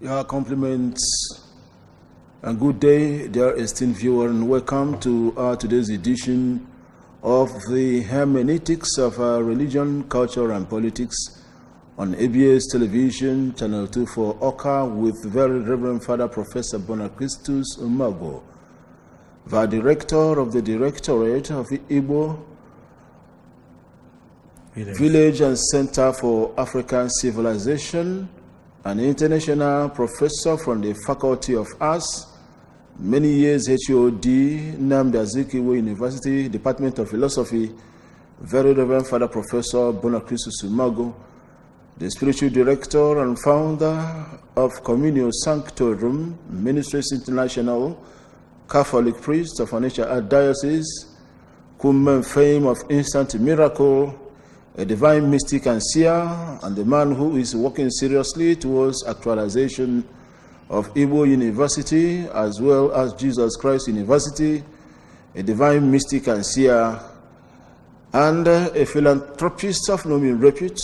Your compliments and good day, dear esteemed viewer, and welcome to our today's edition of the Hermeneutics of Religion, Culture, and Politics on ABS Television, Channel 24 Awka, with Very Reverend Father Professor Bonachristus Umeagwu, the Director of the Directorate of Igbo Village. Village and Center for African Civilization, an international professor from the Faculty of Arts, many years HOD, Nnamdi Azikiwe University, Department of Philosophy, Very Reverend Father Professor Bonachristus Umeagwu, the spiritual director and founder of Communio Sanctorum Ministries International, Catholic priest of Onitsha Archdiocese, cum fame of instant miracle, a divine mystic and seer, and the man who is working seriously towards actualization of Igbo University as well as Jesus Christ University, a divine mystic and seer, and a philanthropist of no mean repute.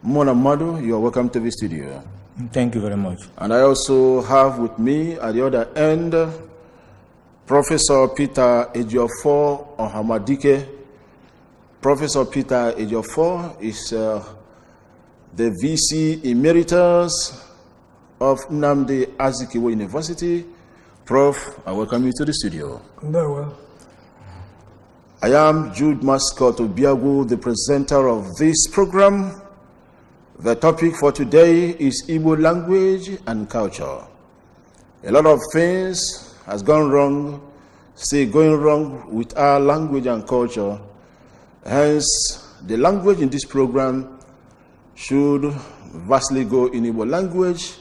Mona Madu, you are welcome to the studio. Thank you very much. And I also have with me at the other end Professor Peter Ejiofor Ohamadike. Professor Peter Ejiofor is the VC Emeritus of Nnamdi Azikiwe University. Prof, I welcome you to the studio. Ndewo. I am Jude Mascot Obiagu, the presenter of this program. The topic for today is Igbo language and culture. A lot of things has gone wrong, still going wrong with our language and culture. Hence, the language in this program should vastly go in Igbo language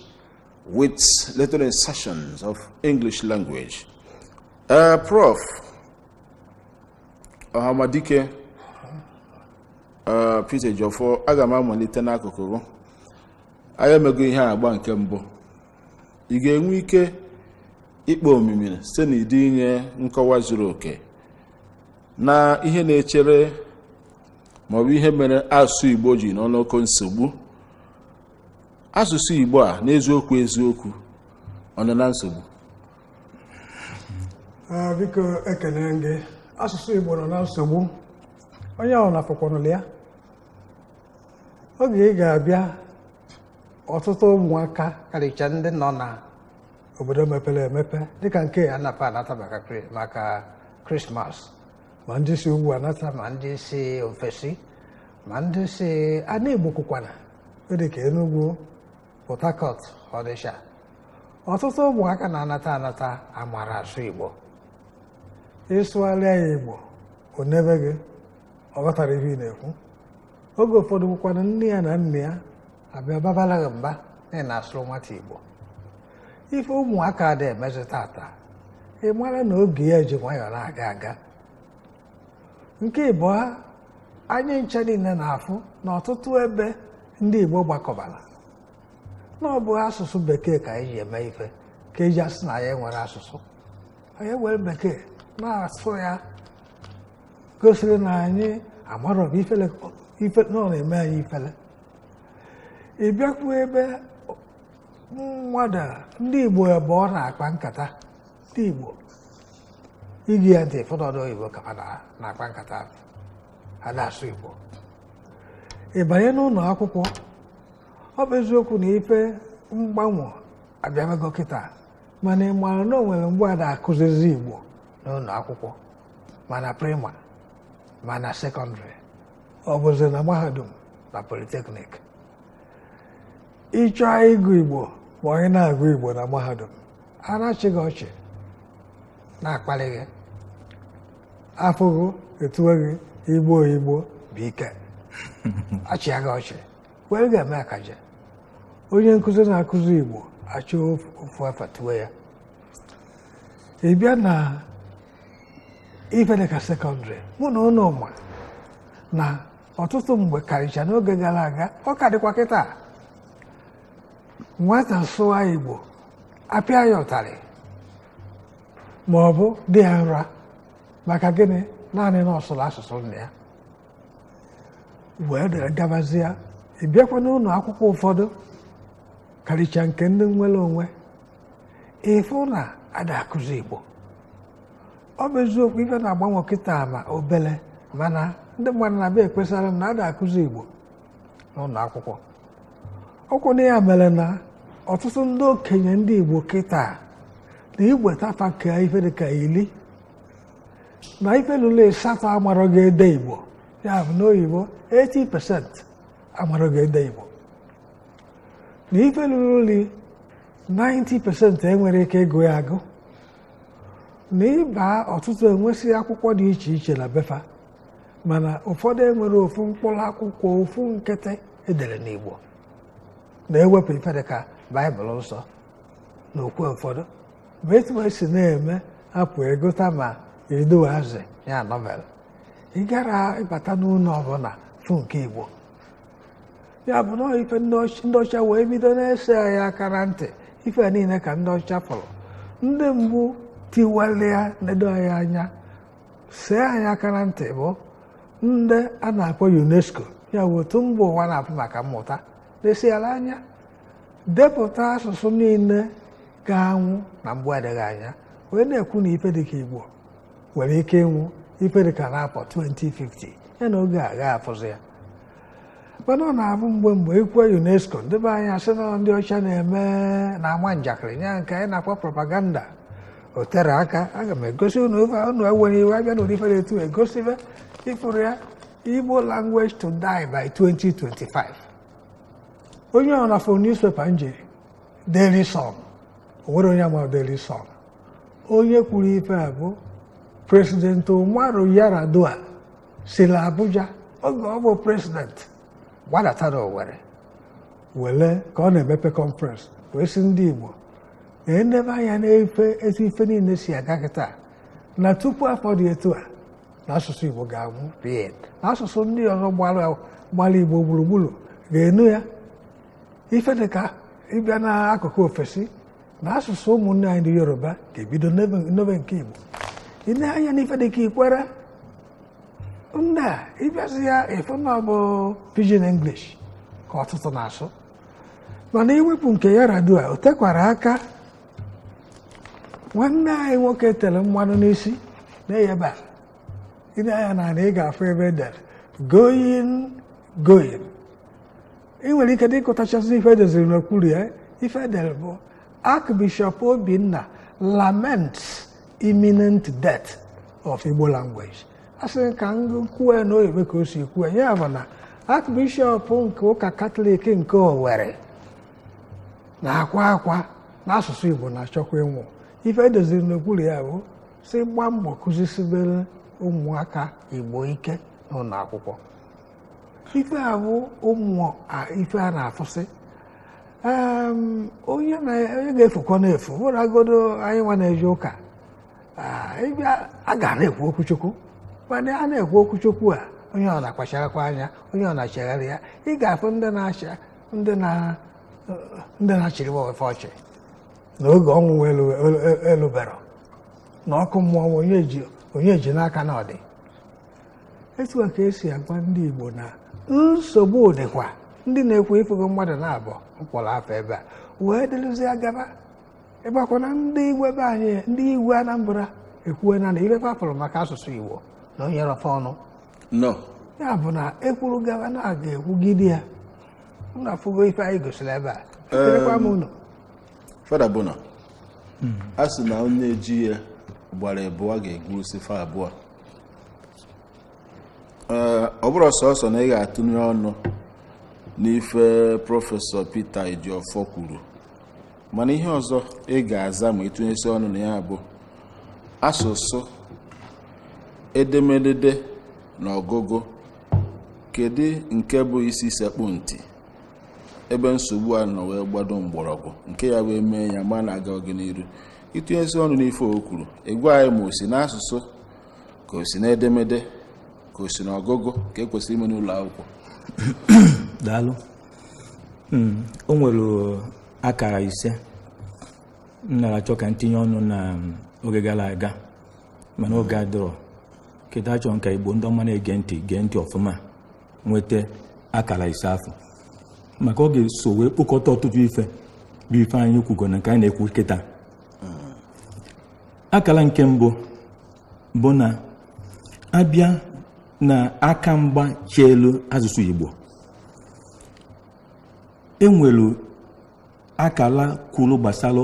with little insertions of English language. Prof. Ohamadike, Peter Ejiofor, aga m amalite n'akụkụ gị. Anyị emego ihe agba nke mbụ. Ị ga-enwe ike ikpe omimi site n'ịdị inye nkọwa zuru oke na ihe na-echere maọbụ ihe mere asụsụ Igbo ji nọ n'oke nsogbu. Asụsụ Igbo a n'eziokwu eziokwu ọ nọ na nsogbu? Biko, ekele gị. Asụsụ Igbo nọ na nsogbu. Onye ahụ na-afọkwanụla ya. Oge ị ga-abịa, ọtụtụ ụmụaka, karịcha ndị nọ na obodo mepere emepe, dịka nke anapa anata maka Krismas, ma ndị si ugwu anata, ma ndị si ofesi, ma ndị si ana Igbo kwukwana dịka Enugu, Port Harcourt, Ọnịsha, ọtụtụ ụmụaka na-anata anata amara asụ Igbo. Ịsụgharịa ya Igbo, o nebe gị, ọ ghọtara ihe ị na-ekwu. Oge ụfọdụ kwukwana nne ya na nna ya abịa babala gị mba na ị na-asụrụ nwata Igbo. Ife ụmụaka dị emezi tata, ị mara na oge ya ji nwayọọ na-aga aga. Nke ịbụọ, anyị nche niile na-afụ na ọtụtụ ebe ndị Igbo gbakọbara na ọ bụ asụsụ Bekee ka anyị ji eme ife, ka eji asị na anyị nwere asụsụ anyị were Bekee na-asụ ya, gosiri na anyị amarọ ifele ife na ọ na-eme anyị ifele. Ị bịakwuo ebe mmadụ ndị Igbo abụọ na-akpa nkata, ndị Igbo igi ya ntị, ụfọdụ ọdụ oyibo ka ha na-akpa nkata, ha na-asụ Igbo. Ị banye n'ụlọ akwụkwọ, ọ bụ eziokwu na ife mgbanwe abịago kịta, mana ị maara na o nwere mgbe a na-akụzizi Igbo n'ụlọ akwụkwọ, mana primary, mana secondary, ọ bụzi na mahadum na polytechnic. Ịchọọ ịgụ Igbo ma onye na-agụ Igbo na mahadum, a na-achị gị ọchị, na-akpali gị afụghị, etuwe gị Igbo Igbo bụ ike, achịa gị ọchị were ga-eme akaje. Onye nkụzi na-akụzi Igbo achị ofu afa tuwe ya. Ị bịa na ife dịka secondary, mụ na ụlọ ma na ọtụtụ mgbe, karịcha n'oge gara aga, ọ ka dịkwa kịta, nwata sụwa Igbo, apịa ya ụtarị ma ọ bụ dị ya nra. Maka gịnị? Naanị na ọsụrụ asụsụ nna ya wee dere gabazie. Ị bịakwa n'ụlọ akwụkwọ ụfọdụ Karịchaa nke ndị nwere onwe, ịfụ na ada akụzi Igbo. Ọ bụ eziokwu, ife na-agbanwe kịta ma obele, mana ndị mmadụ na-abịa ekpesara m na ada akụzi Igbo n'ụlọ akwụkwọ. Ọkwụ na ya mere na ọtụtụ ndị okenye ndị Igbo kịta na igwe tafa ka ife dịka 10 na ife lụrụ 8 amarọ ga-ede Igbo, ya bụ n'oyibo 80% amarọ ga-ede Igbo, na ife lụrụ 90% enwere ike ịgụ ya agụ, na ịba ọtụtụ enwesị akwụkwọ dị iche iche na befa, mana ụfọdụ enwere ofu mkpụrụ akwụkwọ ofu nkịtị edere n'Igbo, na-ewepụ ife dịka Baịbụl nsọ na okwe ụfọdụ. Ma etu esi na-eme apụ egota ma edoazị ya nọvel, ị gara ịbata n'ụlọ ọbụla fụ nke Igbo. Ya bụ na ife ndị ọcha wee bido na-ese anyị aka na ntị, ife niile ka ndị ọcha fụrụ. Ndị mbụ tiwalịa nedo anyị anya, see anyị aka na ntị bụ ndị a na-akpọ UNESCO, ya bụ otu mba ụwa na-afụ maka mmụta, na-esiala anya depụta asụsụ niile ga-anwụ na mgbe adịghị anya, wee na-ekwu na ife dịka Igbo nwere ike ịnwụ ife dịka n'afọ 2050, ya na oge a ga-afụzi ya. Mana ọ na-abụ mgbe mgbe ikwe UNESCO, ndị be anyị asị na ndị ọcha na-eme na-ama njakịrị nya nke anyị na-akpọ propaganda. O tere aka, aga m egosi unu unu ewere iwe abịa n'ụdị ife etu egosibe ịfụrụ ya, Igbo language to die by 2025. Onye ọ na-afụ newspaper nje Daily Sun, o nwere onye ama Daily Sun. Onye kwuru ife a bụ President Umaru Yar'Adua si na Abuja oge ọ bụ president, gbadata n'Owerri wele ka ọ na-emepe conference, wee sị ndị Igbo na-enebe anya n'efe etu ife niile si aga kịta, na tupu afọ dị etu a na asụsụ Igbo ga-anwụ pịa, na asụsụ ndị ọzọ gbara Igbo gburugburu ga-enu ya. Ife dịka ịbịa n'akụkụ ofesi na asụsụ ụmụnne anyị ndị Yoruba ga-ebido n'ebe nke Igbo. Ị na-anya n'ife dịka Ikwere ndị a, ịbịazi ya ịfụ na ọ bụ Pidgin English ka ọtụtụ na-asụ. Mana iwepụ nke Yar'Adua, o tekwara aka nwanne anyị nwoke tere mmanụ n'isi na-eyeba. Ị na-anya na ị ga-afụ ebe edere going going. Ị nwere ike dịkụtachasị ife edeziri n'okpuru ya. Ife edere bụ Archbishop Obinna laments imminent death of Igbo language. A sị ka m kwuo n'oyibo ka o si kwuo ya, bụ na Archbishop nke ụka Katọlik nke Owerri na-akwa akwa n'asụsụ Igbo na-achọkwa ịnwụ. Ife edoziri n'okpuru ya bụ si gbaa mbọ kụzisibere ụmụaka Igbo ike n'ụlọ akwụkwọ. Ife a bụ ụmụ ife a na-afụsị. Onye ga-efukọ na-efu bụragodo anyị nwa na-eje ụka, a ga na-ekwu okwuchukwu, mana a na-ekwu okwuchukwu a onye ọ na-akpacharakwa anya, onye ọ na-achegharị ya, ị ga-afụ ndị na-achịrị ofe ọchị na oge ọnwụ elubero na ọkụ mmụọ onye ji n'aka na ọ dị. Etu a ka esi agwa ndị Igbo na nsogbu dịkwa. Ndị na-ekwu ịfụgo mmadụ na-abụ mkpọrọ afọ ebe a wee dịrịzie gaba ịgbakwa na ndị igwe be anyị, ndị igwe Anambra ekwuwe na ife fafụrụ maka asụsụ Igbo na onye rọfa ọnụ. Ya bụ na ekwuru gaba na aga ekwugide ya. Unu afụgo ife anyị gosiri ebe a. Ekelekwa m unu. Fada Bona, a sị na onye ji ya gbara abụọ ga-egbusi fa abụọ. Ọ bụrụ sọsọ na ị ga-atụnye ọnụ n'ife Prọfesọ Peter Ejiofor kwuru, mana ihe ọzọ ị ga-aza ma ịtụnyesi ọnụ na ya bụ asụsụ, edemede na ọgụgụ. Kedu nke bụ isi sekpụ ntị ebe nsogbu a nọ wee gbado mgbọrọgwụ nke ya wee mee ya ma na-aga ọganiru? Ịtụnyesi ọnụ n'ife o kwuru, ị gwa anyị ma o si n'asụsụ ka o si n'edemede ka o si n'ọgụgụ ka e kwesịrị ime n'ụlọ akwụkwọ. Daalụ. O nwere akara ise m nara achọ ka ntinye ọnụ na oge gara aga, mana oge adịrọ. Kedu achọ nka Igbo ndị ọma na-ege ntị gee ntị ọfụma nweta akara ise afọ, maka ọ ga-eso wee kpokọta ọtụtụ ife Bụ ife anyị kwugo na nke anyị na-ekwu kịta. Akara nke mbụ bụ na abịa na aka mgba chelu asụsụ Igbo, enwelu akala kwuru gbasara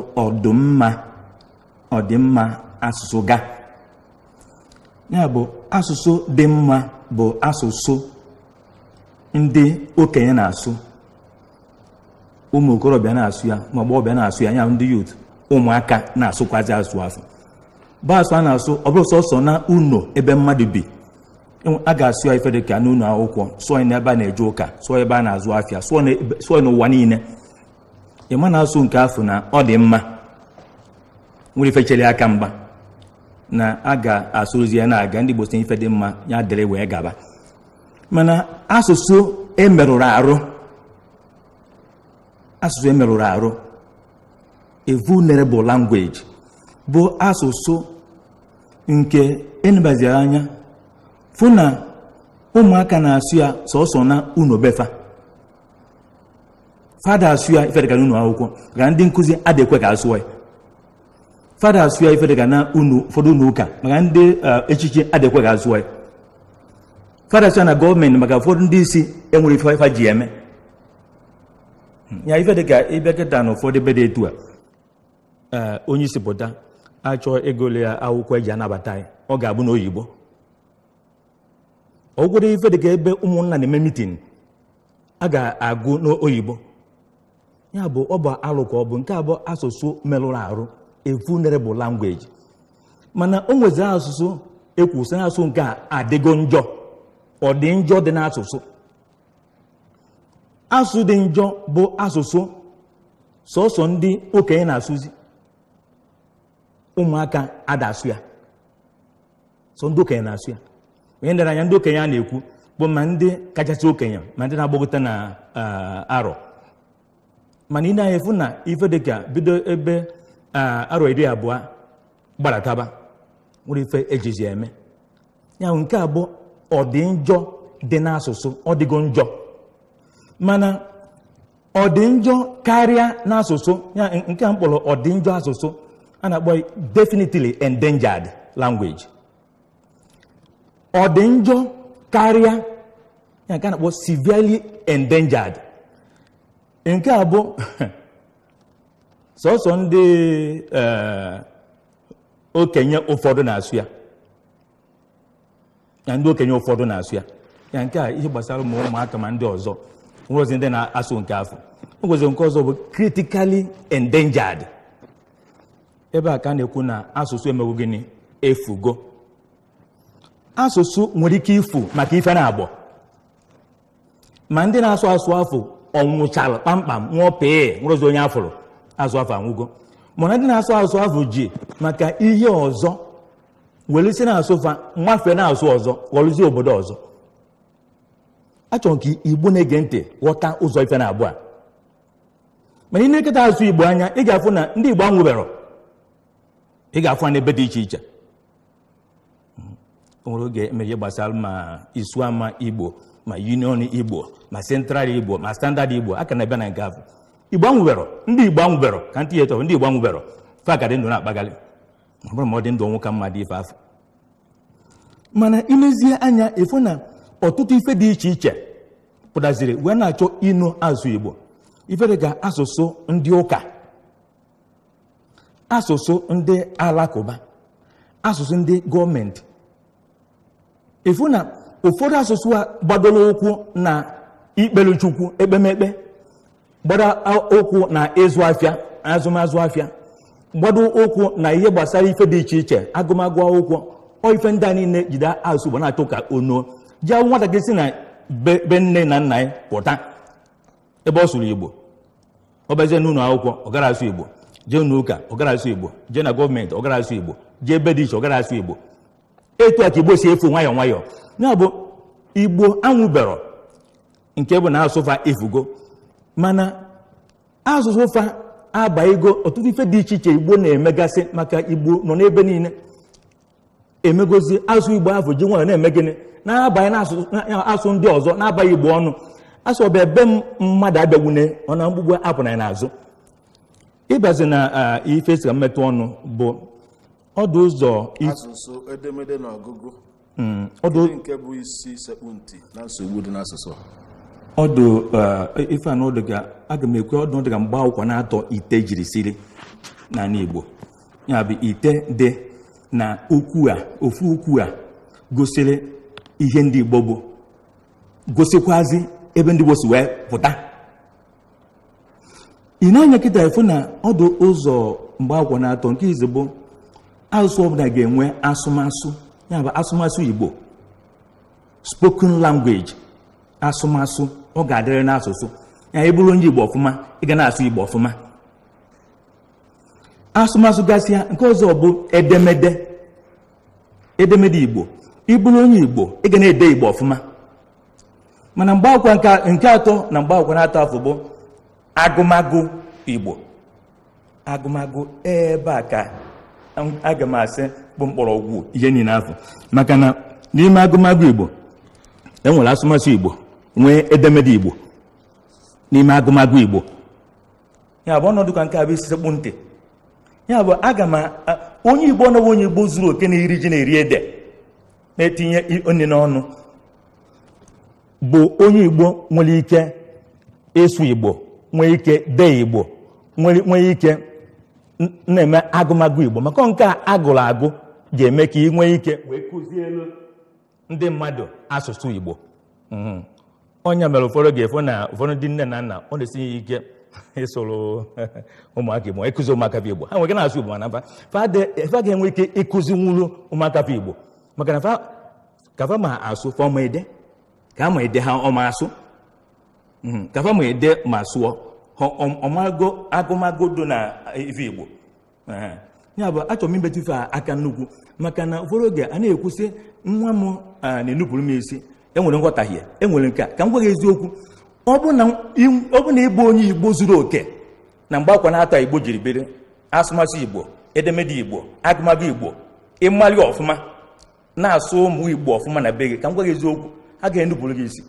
ọdịmma asụsụ ga. Ya bụ, asụsụ dị mma bụ asụsụ ndị okenye na-asụ, ụmụ okorobịa na-asụ ya, ma agbọghọbịa na-asụ ya, ya ndị youth, ụmụaka na-asụkwazi asụ afọ. Bụ asụ a na-asụ, ọ bụrụ sọsọ na ụlọ ebe mmadụ bi, a ga-asụ ya ife dị ka n'ụlọ akwụkwọ, sụọ ya n'ebe a na-eje ụka, sụọ ebe a na-azụ afịa, sụọ ya n'ụwa niile. Ịma na-asụ nke afọ na ọ dị mma, nwere ife chere aka mgba na a ga-asụrụzi ya na-aga. Ndị Igbo si ife dị mma ya dịrị wee gaba. Mana asụsụ emerụrụ arụ, asụsụ emerụrụ arụ, a vulnerable language, bụ asụsụ nke enebaziri anya fụ na ụmụaka na-asụ ya sọsọ na ụnọ befa, fada asụ ya ife dịka n'ụlọ akwụkwọ maka ndị nkụzi adịghị ekwe ka asụọ ya, fada asụ ya ife dịka na ụfọdụ ụlọ ụka maka ndị echichi adịghị ekwe ka asụọ ya, fada asụ ya na gọọmenti maka ụfọdụ ndị isi enwere ife ife ji eme ya. Ife dịka ịbịa kịta na ụfọdụ ebe dị etu a, onye isi pụta achọọ egole ya akwụkwọ eji anabata ya, ọ ga-abụ n'oyibo. Ọ gwụrụ ife dịka ebe ụmụnna na-eme meeting, a ga-agụ n'oyibo. Ya bụ, ọ bụ alụ ka ọ bụ. Nke abụọ, asụsụ merụrụ arụ, a vulnerable language. Mana o nweziri asụsụ ekwusa asụsụ nke a adịgo njọ. Ọ dị njọ dị n'asụsụ. Asụsụ dị njọ bụ asụsụ sọsọ ndị okenye na-asụzi, ụmụaka ada asụ ya. Sọ ndị okenye na-asụ ya. Onye lere anya, ndị okenye a na-ekwu bụ ma ndị kachasị okenye ma ndị na-agbagota na arọ. Mana ị na-efu na ife dịka bido ebe arọ 20 gbadataba, nwere ife ejizi eme ya. Nke a bụ ọdị njọ dị n'asụsụ. Ọ dịgo njọ, mana ọ dị njọ karịa n'asụsụ ya. Nke a mkpọrọ ọdị njọ asụsụ a na-akpọ definitely endangered language. Ọ dị njọ karịa ya, nke a na-akpọ severely endangered. Nke a bụ sọsọ ndị okenye ụfọdụ na-asụ ya, ya ndị okenye ụfọdụ na-asụ ya. Ya nke a, ihe gbasara ma ụmụaka ma ndị ọzọ, nwere ndị na-asụ nke afọ. O nwezi nke ọzọ bụ critically endangered. Ebe a ka a na-ekwu na asụsụ emegbu gịnị? Efugo. Asụsụ nwere ike ifu maka ife na-agbọ, ma ndị na-asụ asụ afọ ọnwụchalụ kpamkpam, nwụọ pee, nwere onye afụrụ asụ afọ anwụgo. Mana ndị na-asụ asụ afọ ji maka ihe ọzọ were si na-asụ fa nwafe na-asụ ọzọ, ghọrụzie obodo ọzọ. Achọrọ ka Igbo na-ege ntị ghọta ụzọ ife na abụọ a. Mana ị na-eketa asụ Igbo anya, ị ga-afụ na ndị Igbo anwụbero. Ị ga-afụ ha n'ebe dị iche iche. O nwere oge emere ihe gbasara ma isu ama Igbo, ma Union Igbo, ma Central Igbo, ma Standard Igbo. Aka na-abịa na nke afọ Igbo anwụbero. Ndị Igbo anwụbero ka ntị ya etọ. Ndị Igbo anwụbero, fa ka dị ndụ na-akpagalị. Ọ bụrụ ma ọ dị ndụ, ọnwụ ka mma dị ife afọ. Mana imezie anya, ịfụ na ọtụtụ ife dị iche iche pụtaziri wee na-achọ ịnụ asụ Igbo, ife dị ka asụsụ ndị ụka, asụsụ ndị alakụba, asụsụ ndị gọọmenti. Ịfụ na ụfọdụ asụsụ a gbadoro ụkwụ na ikpere Chukwu, ekpemekpe, gbado ụkwụ na ịzụ afịa, azụmazụ afịa, gbado ụkwụ na ihe gbasara ife dị iche iche, agụmagụ akwụkwọ. Ọ ife ndị a niile jide asụsụ Igbo na-achọ ka ono ji ahụ. Nwatakịrị si na be nne na nna ya pụta ebe ọ sụrụ Igbo, ọ bazie n'ụlọ akwụkwọ, ọ gara asụ Igbo, jee n'ụka, ọ gara asụ Igbo, jee na gọọmenti, ọ gara asụ Igbo, jee ebe dị iche, ọ gara asụ Igbo. Etu a ka Igbo si efu nwayọọ nwayọọ. Ya bụ, Igbo anwụbero, nke bụ na asụ fa efugo, mana asụsụ fa abaigo ọtụtụ ife dị iche iche Igbo na-emegasị, maka Igbo nọ n'ebe niile emegozi asụ Igbo ahụ ji nwayọọ na-eme gịnị? Na-abanye n'asụ ndị ọzọ, na-abaghị Igbo ọnụ. Asụ ọbịa ebe mmadụ abịagwune ọ na mgbugbu apụna n'azụ. Ịbazi na ife si ka mmetụ ọnụ bụ ọdụ ụzọ asụsụ, edemede na ọgụgụ. Ọdụ nke bụ isi sekpu ntị na nsogbu dị n'asụsụ. Ọdụ ife anọ ọdụ ga aga m ekwe ọdụ ọdụ ga mgba akwụkwọ na-atọ ite jiri siri n'ala Igbo. Ya bụ ite dị na ukwu a, ofu ukwu a gosiri ihe ndị Igbo bụ, gosikwazi ebe ndị Igbo si wee pụta. Ị na-anya kịta efu na ọdụ ụzọ mgbe akwụkwọ na-atọ nke izu bụ asụsụ ọbụla ga-enwe asụmasụ, ya bụ asụmasụ Igbo, spoken language, asụmasụ ọ ga-adịrị n'asụsụ ya. Ị bụrụ onye Igbo ọfụma, ị ga na-asụ Igbo ọfụma. Asụmasụ gasịa, nke ọzọ bụ edemede, edemede Igbo. Ị bụrụ onye Igbo, ị ga na-ede Igbo ọfụma. Mana mgbe akwụkwọ nke atọ na mgbe akwụkwọ na-atọ afọ bụ agụmagụ Igbo. Agụmagụ ebe a ka aga m asị bụ mkpọrọgwụ ihe niile afọ, maka na n'ime agụmagụ Igbo enwere asụmasụ Igbo, nwee edemede Igbo n'ime agụmagụ Igbo. Ya bụ ọnọdụ ka nke a bụ isi sekpụ ntị. Ya bụ aga m onye Igbo ọnọbụ onye Igbo zuru oke na-eri ji na-eri ede na-etinye onye n'ọnụ bụ onye Igbo nwere ike ịsụ Igbo, nwee ike dee Igbo, nwee ike na-eme agụmagụ Igbo. Maka nke a agụrụ agụ ga-eme ka ị nwee ike wee kụzielu ndị mmadụ asụsụ Igbo. Onye mere ụfọdụ ga-efo na ụfọdụ ndị nne na nna ọ na-esi ya ike ịsụrụ ụmụaka Igbo, ịkụzi ụmụaka Igbo. Ha nwere ike na-asụ Igbo, mana fa ga-enwe ike ịkụzi nwuru ụmụaka Igbo, maka na ka fa ma asụ fa ọma ede, ka ama ede ha ọma asụ, ka fa ma ede ma sụọ ọmago agụmagụ dị na ife Igbo. Ya bụ achọrọ m imetụ ife aka nnukwu, maka na ụfọdụ oge a na-ekwusị nwa m na-enupụrụ m isi, enwere nghọtahie, enwere nke a. Ka m gwa gị eziokwu, ọ bụ na ịbụ onye Igbo zuru oke na mgbe akwa na-atọ Igbo jiri biri, asụmasụ Igbo, edemede Igbo, agụmagụ Igbo, ịmali ọfụma na-asụ ụmụ Igbo ọfụma na be gị, ka m gwa gị eziokwu, ha ga-enupụrụ gị isi.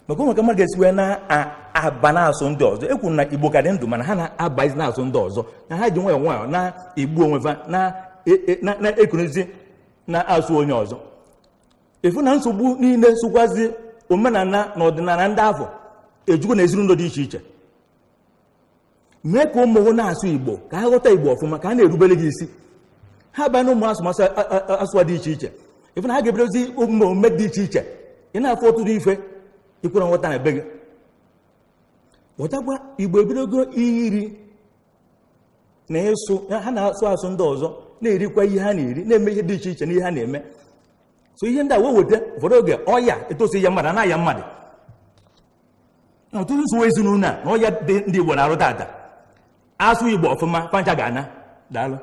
Maka ụmụ ka mmadụ ga-esi wee na-aba na-asụ ndị ọzọ. E kwuru na Igbo ka dị ndụ, mana ha na-abazi na-asụ ndị ọzọ, na ha ji nwayọọ nwayọọ na-egbu onwe fa, na-ekuruzi na-asụ onye ọzọ. Efu na nsogbu niile sokwazi omenala na ọdịnala ndị afọ ejukwu na ezinụlọ dị iche iche. Mee ka ụmụ ha na-asụ Igbo, ka ha ghọta Igbo ọfụma, ka ha na-erubere gị isi. Ha baa na ụmụ asụmasụ asụwa dị iche iche, efu na ha ga-ebidozi omume dị iche iche. Ị na-afụ ọtụtụ ife ikwere nghọta na be gị. Ghọtakwa Igbo ebidogo iri na ịsụ, ha na-asụ asụ ndị ọzọ, na-erikwa ihe ha na-eri, na-eme ihe dị iche iche na ihe ha na-eme. So ihe ndị a wee weta ụfọdụ oge ọya etosi ya mmadụ anaghị ya mmadụ. Ọtụtụ nsogbu ezinụlọ a na ọya dị ndị Igbo na-arụ tata. Asụ Igbo ọfụma pancha ga-ana. Daalụ.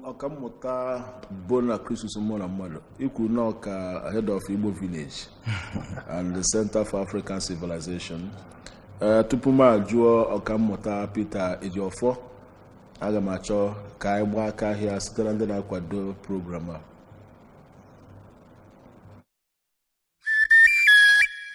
Ọkammụta Bona Christus Mmụọ na Mmadụ, ikwu na ọka head of Igbo Village and the Center for African Civilization. Tupu m ajụọ ọkammụta Peter Ejiofor, aga m achọ ka anyị gbaa aka ahịa site na ndị na-akwado program a.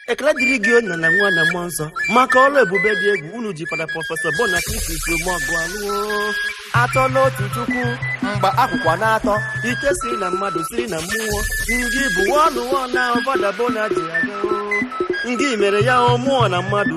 Ekele dịrị gị onye na nwa na mmụọ nsọ maka ọrụ ebube dị egwu unu ji Fada Prọfesọ Bona Christus Umeọgụ alụọ. Atọ n'otu Chukwu, mgba akwụkwọ na-atọ, ike si na mmadụ si na mmụọ, ndị bụ ọnụọ na Fada Bona ji aga. Ndị mere ya o mmụọ na mmadụ,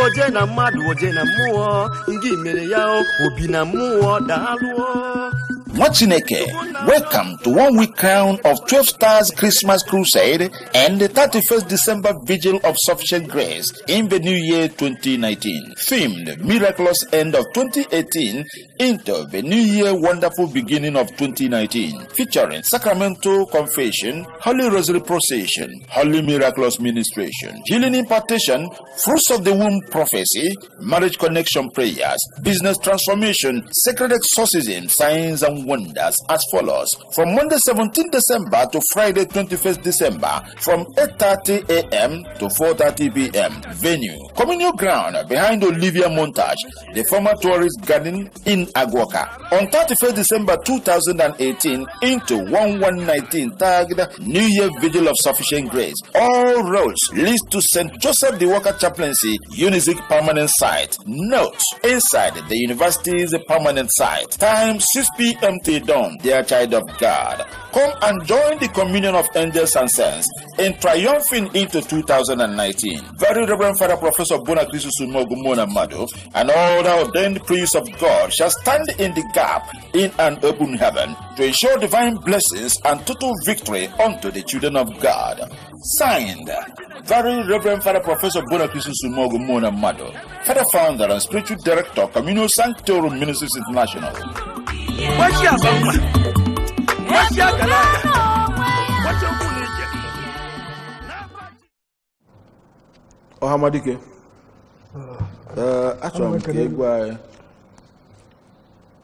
oje na mmadụ, oje na mmụọ, ndị mere ya o obi na mmụọ, daalụọ. Nwachineke, welcome to 1 week crown of 12 Stars Christmas Crusade and the 31st December Vigil of Sufficient Grace in the new year 2019. Themed Miraculous End of 2018 into the New Year Wonderful Beginning of 2019. Featuring Sacramental Confession, Holy Rosary Procession, Holy Miraculous Ministration, Healing Impartation, Fruits of the Womb Prophecy, Marriage Connection Prayers, Business Transformation, Sacred Exorcism, Signs and wonders as follows. From Monday 17 December to Friday 21st December from 8:30 a.m. to 4:30 p.m. Venue, Communal Ground behind Olivia Montage, the former tourist garden in Aguaca. On 31st December 2018 into 1119 tagged New Year Vigil of Sufficient Grace. All roads lead to St. Joseph the Worker Chaplaincy, Unizik Permanent Site. Note, inside the university's permanent site. Time 6 p.m. till dawn, dear child of God. Come and join the communion of angels and saints in triumphing into 2019. Very Reverend Father Professor Bonakristu Sumogumona Mado and all the ordained priests of God shall stand in the gap in an open heaven to ensure divine blessings and total victory unto the children of God. Signed, Very Reverend Father Professor Bonakristu Sumogumona Mado, Father Founder and Spiritual Director, Communal Sanctorum Ministries International. Gbachi aba mma, gbachi akara aka, gbachi okwu na ije. Ọhamadike, ee, achọrọ m ka ị gwa anyị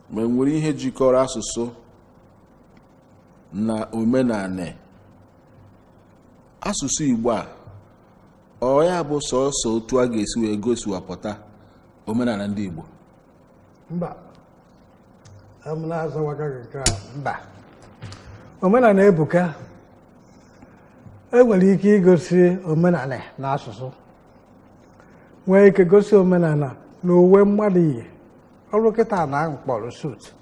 ma e nwere ihe jikọrọ asụsụ na omenanị asụsụ Igbo a, ọ ya bụ sọọsọ otu a ga-esi wee gosiwapụta omenala ndị Igbo? Mba, m na-azawaka gị nke a, mba. Omenala ebuka. Enwere ike igosi omenala na asụsụ, nwee ike gosi omenala na uwe mmadụ yi. Ọrụ kịta na mkpọrọ suit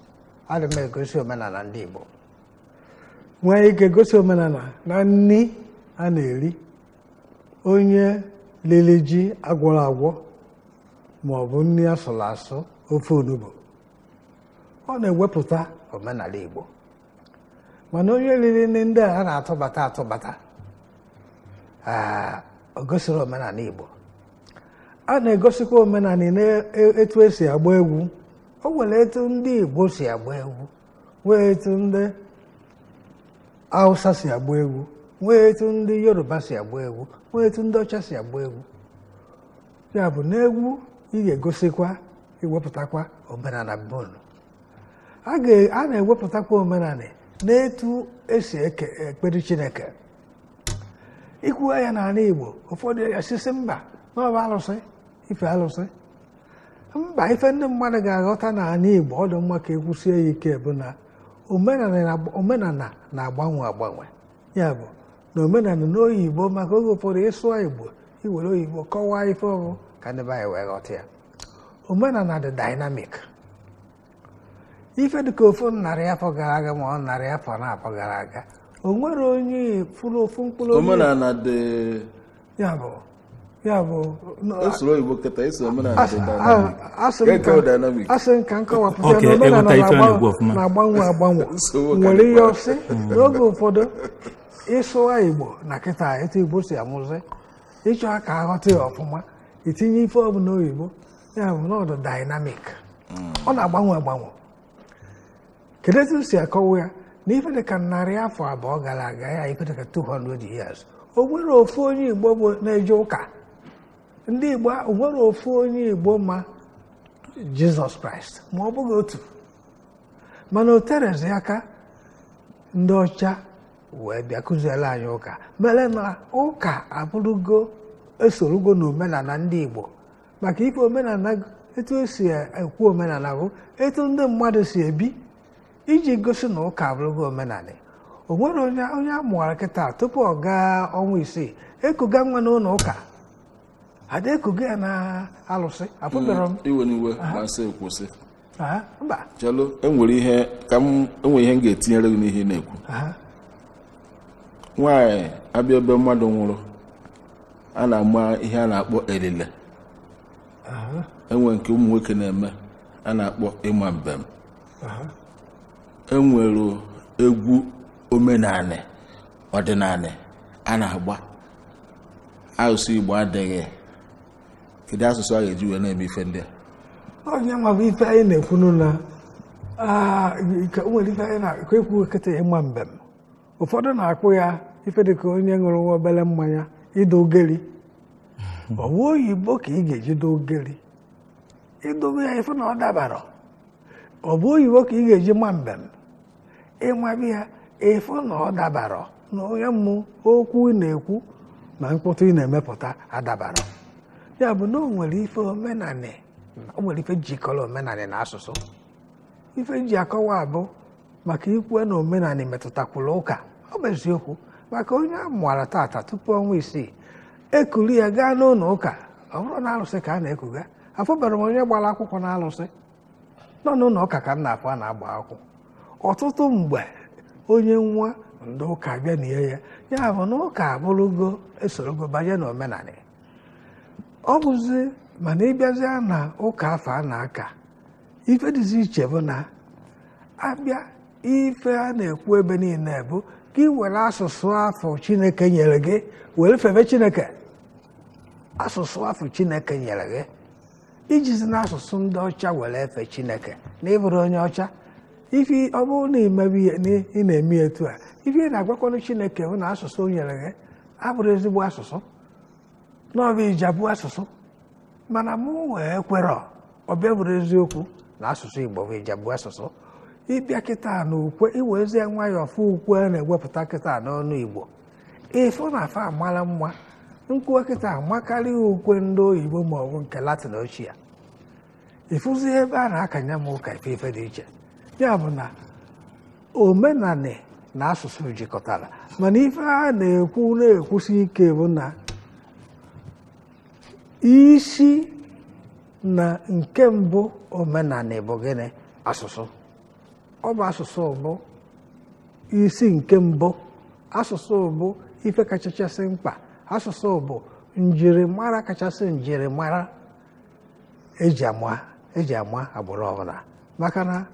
adị m egosi omenala ndị Igbo. Nwee ike gosi omenala na nni a na-eri, onye lili ji agwọrọ agwọ ma ọ bụ nri asụrụ asụ, ofe onugbu, ọ na-ewepụta omenala Igbo. Mana onye riri nri ndị a na-atụbata atụbata, o gosiri omenala Igbo. A na-egosikwa omenala n'etu esi agba egwu. O nwere etu ndị Igbo si agba egwu, nwee etu ndị Hausa si agba egwu, nwee etu ndị Yoruba si agba egwu, nwee etu ndị ọcha si agba egwu. Ya bụ na egwu ị ga-egosikwa iwepụtakwa omenala bonu. A na-ewepụtakwa omenala n'etu esi ekpere Chineke. Ikwu ya n'ala Igbo, ụfọdụ ya sisi mba na ọ bụ alụsị, ife alụsị. Mba, ife ndị mmadụ ga-aghọta n'ala Igbo, ọ dị mma ka ekwusie ya ike bụ na omenala na-agbanwe agbanwe. Ya bụ na omenala n'oyibo, maka oge ụfọdụ ịsụọ Igbo, iwere oyibo kọwaa ife ọbụ ka ndị be anyị wee ghọta ya. Omenala dị dynamic. Ife dịka ofu 100 afọ gara aga ma ọ 100 afọ na afọ gara aga, o nwere onye fụrụ ofu mkpụrụ omenala dị. Ya bụ usoro Igbo kịta isi omenala dị dynamic. Asị nka nkọwapụta na omenala na-agbanwe agbanwe. Nwere ihe ọsị n'oge ụfọdụ ịsụwa Igbo na kịta etu Igbo si amụzi, ịchọ ka aghọta ya ọfụma, itinye ife ọbụla oyibo. Ya bụ na ọ dị dynamic, ọ na-agbanwe agbanwe. Kedu etu si akọwa ya? Na ife dịka 200 afọ gara aga, ya ife dịka 200 years, o nwere ofu onye Igbo bụ na-eje ụka. Ndị Igbo, o nwere ofu onye Igbo ma Jizọs Kraịst, ma ọ bụghị otu. Mana o terezi aka ndị ọcha wee bịa kụziere anyị ụka, mere na ụka abụrụgo esorogo na omenala ndị Igbo. Maka ife omenala, etu esi ekwu omenala bụ etu ndị mmadụ si ebi, iji gosi na ụka abụrụgo omenala. O nwere onye a mụara kịta tupu ọ gaa ọnwa 6 ekuga nwa n'ụlọ ụka, ada ekuga ya na alụsị. Afụbere m iwe n'iwe ma sị kwụsị. Mba, chelo, enwere ihe ka m enwere ihe m ga-etinyere gị n'ihe ị na-ekwu. Nwaanyị abịa ebe mmadụ nwụrụ, a na-ama ihe a na-akpọ elile. Enwe nke ụmụ nwoke na-eme a na-akpọ ịma mbem. Enwere egwu omenala ọdịnala a na-agba. Asụsụ Igbo adịghị. Kedu asụsụ a ga-eji wee na-eme ife ndị a? Onye nwa bụ ife anyị na-ekwu na nwere ife anyị na-ekwu kịta ịma mbem. Ụfọdụ na-akpụ ya ife dịka onye ṅụrụ nwa obere mmanya ịdọ ogeri. Ọ bụ oyibo ka ị ga-eji dọ ogeri, ịdobe ya ife na ọ dabara. Ọ bụ oyibo ka ị ga-eji ma mbem. Ịmabi ya ịfụ na ọ dabara na onye mmụ okwu ị na-ekwu na mkpọtụ ị na-emepụta adabara. Ya bụ na o nwere ife omenanị, o nwere ife jikọrọ omenanị na asụsụ. Ife ji akọwa abụ maka ikwu na omenanị metụtakwuru ụka. Ọ bụ eziokwu, maka onye a mụara tata tupu ọnwa 6 ekuru ya gaa n'ụlọ ụka, ọ bụrụ na alụsị ka a na-ekuga. Afụbara m onye gbara akwụkwọ na alụsị nọ n'ụlọ ụka ka m na-afụ a na-agba akwụkwọ. Ọtụtụ mgbe onye nwa ndị ụka bịa na ya, ya bụ na ụka abụrụgo esorogo banye na omenanị. Ọ bụzi mana ịbịazịa na ụka afọ a na-aka, ife dịzi iche bụ na abịa ife a na-ekwu ebe niile bụ ka ị were asụsụ afọ Chineke nyere gị were febe Chineke. Asụsụ afọ Chineke nyere gị, ijizi na asụsụ ndị ọcha were efe Chineke na ịbụrụ onye ọcha. Ife ọ bụrụ na ị na-eme etu a, ife ị na-agwakwanụ Chineke bụ na asụsụ o nyere gị abụrụ ezigbo asụsụ, na ọ bụ ijabu asụsụ. Mana mụ wee kwerọ, ọbịa bụrụ eziokwu na asụsụ Igbo bụ ijabu asụsụ. Ịbịa kịta na ukwe, iwezie nwayọọ fụ ukwe a na-ewepụta kịta n'ọnụ Igbo, ịfụ na afa amara mma. Nkwuwa kịta amakarịa ukwe ndị oyibo ma ọ bụ nke Latin ochie. Ịfụzi ebe a na-akanye m ụka ife ife dị iche. Ya bụ na omenanị na asụsụ jikọtara, mana ife a na-ekwu na-ekwusi ike bụ na isi na nke mbụ omenanị bụ gịnị? Asụsụ. Ọ bụ asụsụ bụ isi nke mbụ. Asụsụ bụ ife kachasị mkpa. Asụsụ bụ njirimara kachasị njirimara eji ama agbụrụ ọbụla. Maka na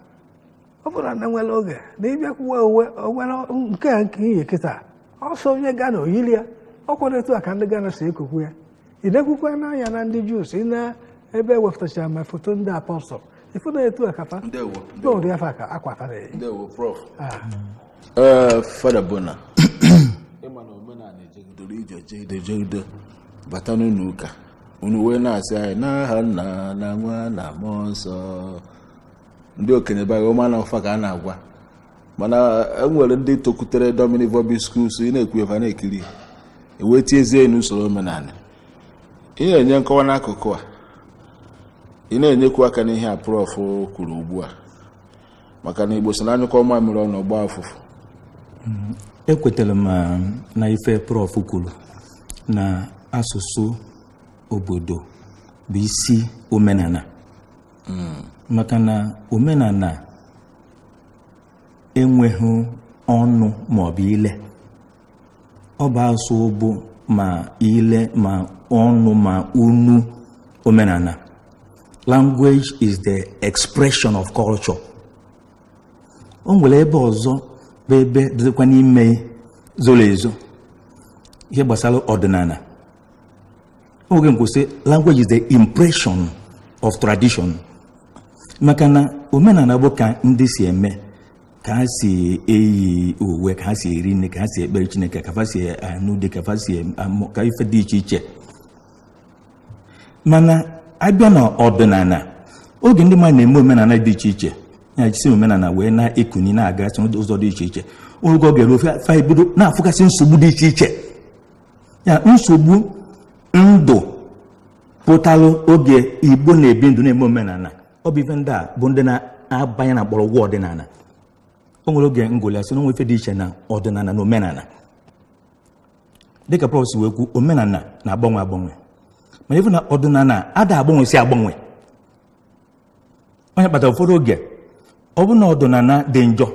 ọ bụrụ na nwere oge na ịbịakwuwe uwe onwere nke a nke iyi kịta, ọsọ onye Gana oyili ya, ọ kwado etu a ka ndị Gana si ekukwu ya. Ị na-ekwukwa n'anya na ndị Juu si na ebe ewepụtachara ma foto ndị apọstọl, ifu na etu a ka fa n'ụdị afọ ka akwa fa na-eyi. Ndewo Prof. Fada Bona, ịma na omenala ejegidere ije jegide bata n'ụlọ ụka, unu wee na-asị anyị n'aha nna na nwa na mmụọ nsọ. Ndị okenye be anyị ọma na ụfa ka a na-agwa, mana enwere ndị tokwutere Dominic Bobby School, so ị na-ekwu ebe a na-ekiri ewee tiezie n'usoro omenala. Ị na-enye nkọwa n'akụkụ a, ị na-enyekwu aka n'ihe a Prof kwuru ugbu a, maka na Igbo so na anyụkọ mamịrị ọnụ gbaa ụfụfụ. Ekwetara m na ife Prof kwuru na asụsụ obodo bụ isi omenala, maka na omenala enweghị ọnụ maọbụ ile. Ọ bụ asụ bụ ma ile ma ọnụ ma unu omenala. Language is the expression of culture. O nwere ebe ọzọ bụ ebe dịkwa n'ime zoro ezo, ihe gbasara ọdịnala. Oge nkwụsị, language is the impression of tradition. Maka na omenala bụ ka ndị si eme, ka ha si eyi uwe, ka ha si eri nri, ka ha si ekpere Chineke, ka ha si anụ dị, ka ha si amụ, ka ife dị iche iche. Mana abịa na ọdịnala, oge ndị mmadụ na-eme omenala dị iche iche, ya jisi omenala wee na-ekuni na-aga ụzọ dị iche iche, oge ọ ga-eru fa ebido na-afụkasị nsogbu dị iche iche. Ya nsogbu ndụ pụtalụ oge Igbo na-ebi ndụ na-eme omenala. Ọ bụ ife ndị a bụ ndị na-abanye na mgbọrọgwụ ọdịnala. O nwere oge ngoli asị na onwe ife dị iche na ọdịnala na omenala. Dịka Prof si wee kwu, omenala na-agbanwe agbanwe, mana ife na ọdịnala ada agbanwe si agbanwe. Onye kpatara ụfọdụ oge ọ bụ na ọdịnala dị njọ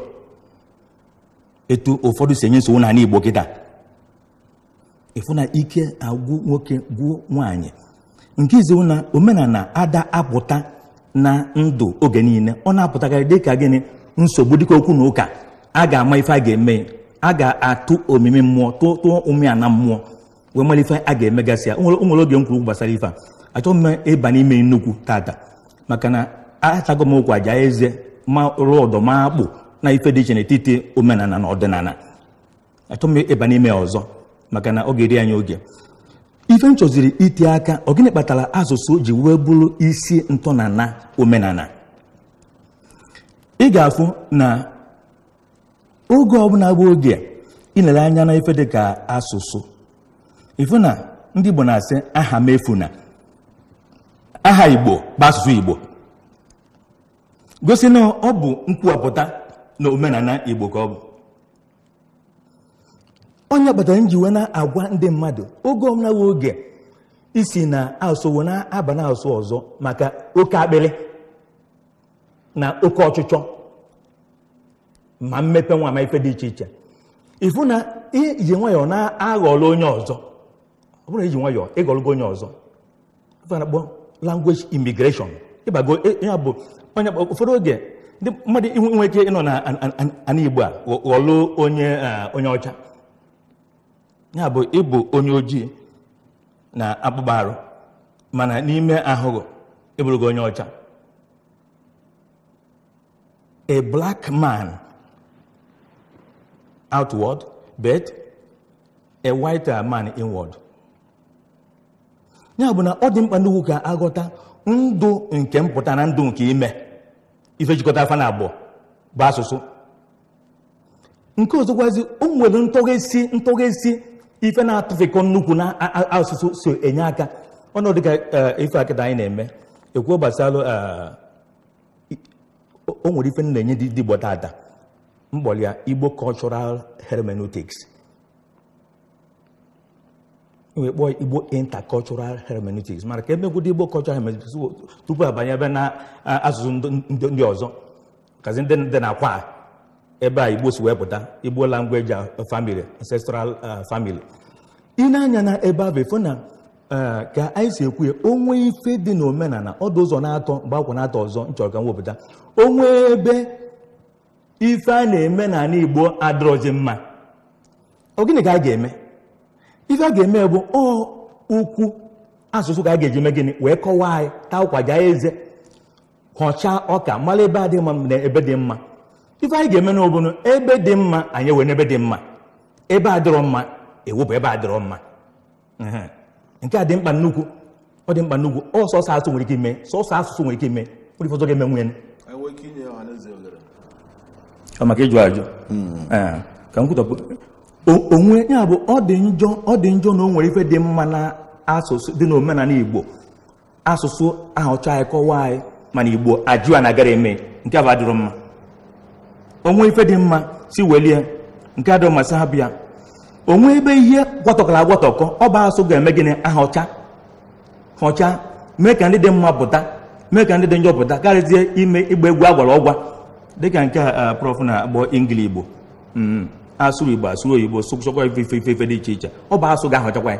etu ụfọdụ si enye nsogbu n'ala Igbo kịta, ịfụ na ike agwụ nwoke gwụ nwaanyị. Nke izu na omenala ada apụta na ndụ oge niile, ọ na-apụtakarị dịka gịnị? Nsogbu, dịka okwu na ụka. A ga-ama ife a ga-eme, a ga-atụ omimi mmụọ, tụọ ume na mmụọ wee mara ife a ga-emegasị ya. O nwere oge m kwuru gbasara ife a, achọghị m ịba n'ime nnukwu tata, maka na atago m okwu aja eze ma rụọ ọdọ ma akpụ na ife dị iche n'etiti omenala na ọdịnala. Achọghị m ịba n'ime ọzọ maka na ọ ga-eri anyị oge. Ife m chọziri iti aka, ọ gịnị kpatara asụsụ ji wee bụrụ isi ntọnala omenala? Ị ga-afụ na Oge ọbụla bụ oge ịlere anya na ife dị ka asụsụ, ifu na ndị Igbo na-asị aha m efuna, aha Igbo bụ asụsụ Igbo, gosi na ọ bụ nkwuwapụta na omenala Igbo ka ọ bụ. Onye kpatara m ji wee na-agwa ndị mmadụ oge ọbụla bụ oge isi na asụsụ na-aba na asụsụ ọzọ maka oke akpịrị na oke ọchịchọ ma mmepe nwa ma ife dị iche iche, ifu na iji nwayọọ na-aghọrọ onye ọzọ. Ọ bụrụ na iji nwayọọ ịghọrọgo onye ọzọ, ife a na-akpọ language immigration, ịbago ya bụ onye ụfọdụ oge ndị mmadụ inwe ike ịnọ na ana Igbo a ghọlụ onye onye ọcha, ya bụ ịbụ onye ojii na akpụkpọ arụ, mana n'ime ahụhụ ịbụrụgo onye ọcha. A black man outward, but a white man inward. Ya bụ na ọ dị mkpa nnukwu ka aghọta ndụ nke mpụta na ndụ nke ime ife jikọta afa na abụọ bụ asụsụ. Nke ọzọkwazi, o nwere ntọghesi ife na-atụfikọ nnukwu na asụsụ so enye aka. Ọnọdụ ka ife akịta anyị na-eme ekwuo gbasara o nwere ife na-enye ndị Igbo tata mkpọrọ ya Igbo cultural hermeneutics, wee kpọọ Igbo intercultural hermeneutics, mara ka emegwudo Igbo cultural hermeneutics tupu abanye ebe na asụsụ ndị ọzọ kazi ndị dị na-akwa ebe a Igbo si wee pụta, Igbo language family, ancestral family. Ị na-anya na ebe ahụ efo na ka anyị si ekwu ya, onwe ife dị n'omenala ọdụ ụzọ na-atọ mgbe akwụ na-atọ ọzọ nchọrọ ka m wepụta onwe ebe ife a na-eme n'ala Igbo adịrọzi mma. Ọ gịnị ka a ga-eme? Ife a ga-eme bụ ọ ukwu asụsụ ka a ga-eji mee gịnị wee kọwaa anyị, taa ụkwa jaa eze, họchaa ọka, mara ebe adị mma na ebe dị mma. Ife anyị ga-eme n'obodo ebe dị mma anyị wee n'ebe dị mma, ebe adịrọ mma ewepụ ebe adịrọ mma. Nke a dị mkpa nnukwu, ọ dị mkpa nnukwu. Ọ sọsọ asụsụ nwere ike ime, sọsọ asụsụ nwere ike ime, nwere ife ọzọ ga-eme nwunye. Ọ maka ịjụ ajụ ka m kwutọpụ onwe ya bụ ọ dị njọ, ọ dị njọ na o nwere ife dị mma na asụsụ dị n'omenala Igbo, asụsụ ahụcha anyị kọwaa anyị, mana Igbo ajụ a na-agara eme nke a bụ adịrọ mma. Onwe ife dị mma si welie nke adịrọ mma si hapụ ya. Onwe ebe ihe gwatọkọrọ agwatọkọ, ọ bụ asụ ga-eme gịnị ahọcha họcha, mee ka ndị dị mma pụta, mee ka ndị dị njọ pụta, karịzie ime ịgba egwu agwara ọgwa dịka nke a prof na-akpọ Ingili Igbo, asụrụ Igbo asụrụ oyibo sụkwa ife ife ife dị iche iche. Ọ bụ asụ ga-ahọchakwa ya,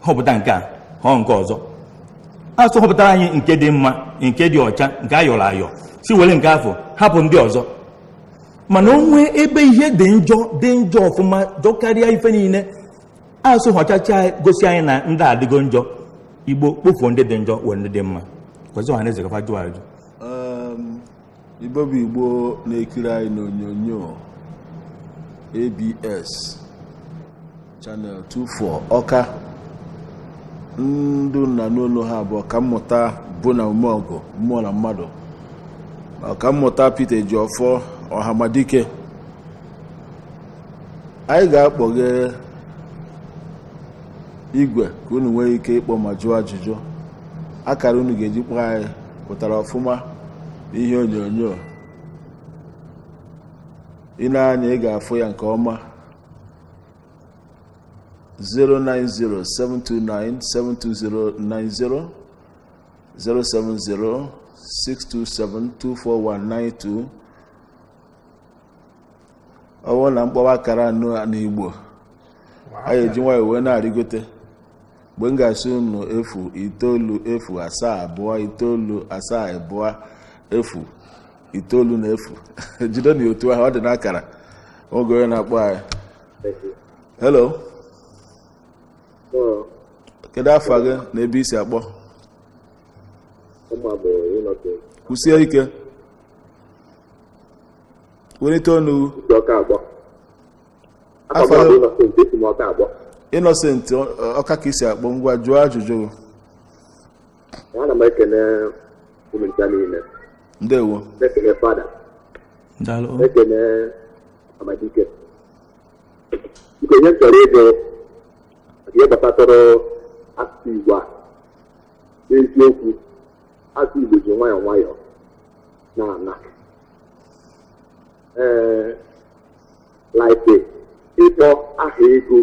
họpụta nke a họọ nke ọzọ. Asụ họpụtara anyị nke dị mma, nke dị ọcha, nke a yọrọ ayọ, si were nke afọ hapụ ndị ọzọ. Mana onwe ebe ihe dị njọ dị njọ ọfụma jọkarịa ife niile, asụ họchacha gosi anyị na ndị adịgo njọ, Igbo kpofuo ndị dị njọ were ndị dị mma. Kwezi ọha na eze kafa jụọ ajụ. Igbo bụ Igbo na-ekiri anyị n'onyonyo ABS Channel 24 Ọka, ndụ na n'olu ha bụ ọkammụta bụ na umeọgụ mmụọ na mmadụ, ọkammụta Peter Ejiofor Ọhamadike. Anyị ga-akpọghe igwe ka unu nwee ike ịkpọ ma jụọ ajụjụ. Akara unu ga-eji kpọọ anyị pụtara ọfụma n'ihe onyonyo. Ị na-anya ị ga-afụ ya nke ọma. 090-729-72090, 070-627-24192. Ọ bụrụ na mkpọwa akara anọ n'Igbo anyị eji nwayọọ wee na-arịgote. Mgbe m ga-asị unu 0 9 0 7 2 9 7 2 0 9 na 0, jide na otu ahụ ọ dị n'akara oge onye na-akpọ anyị. Hello, kedu afọ gị na ebe isi akpọ? Kwụsie ike, welite ọnụ. Innocent Ọka ka isi akpọ, ngwa jụọ ajụjụ. Ana m ekene ụmụ ncha niile. Ndewo. Ekene fada. Ekene Amadike. Biko, ihe m chọrọ ịjụ maka ihe gbasatụrụ asụsụ Igbo a, n'eziokwu, asụsụ Igbo ji nwayọọ nwayọọ na-ana. Ee, like ịkpọ aha ego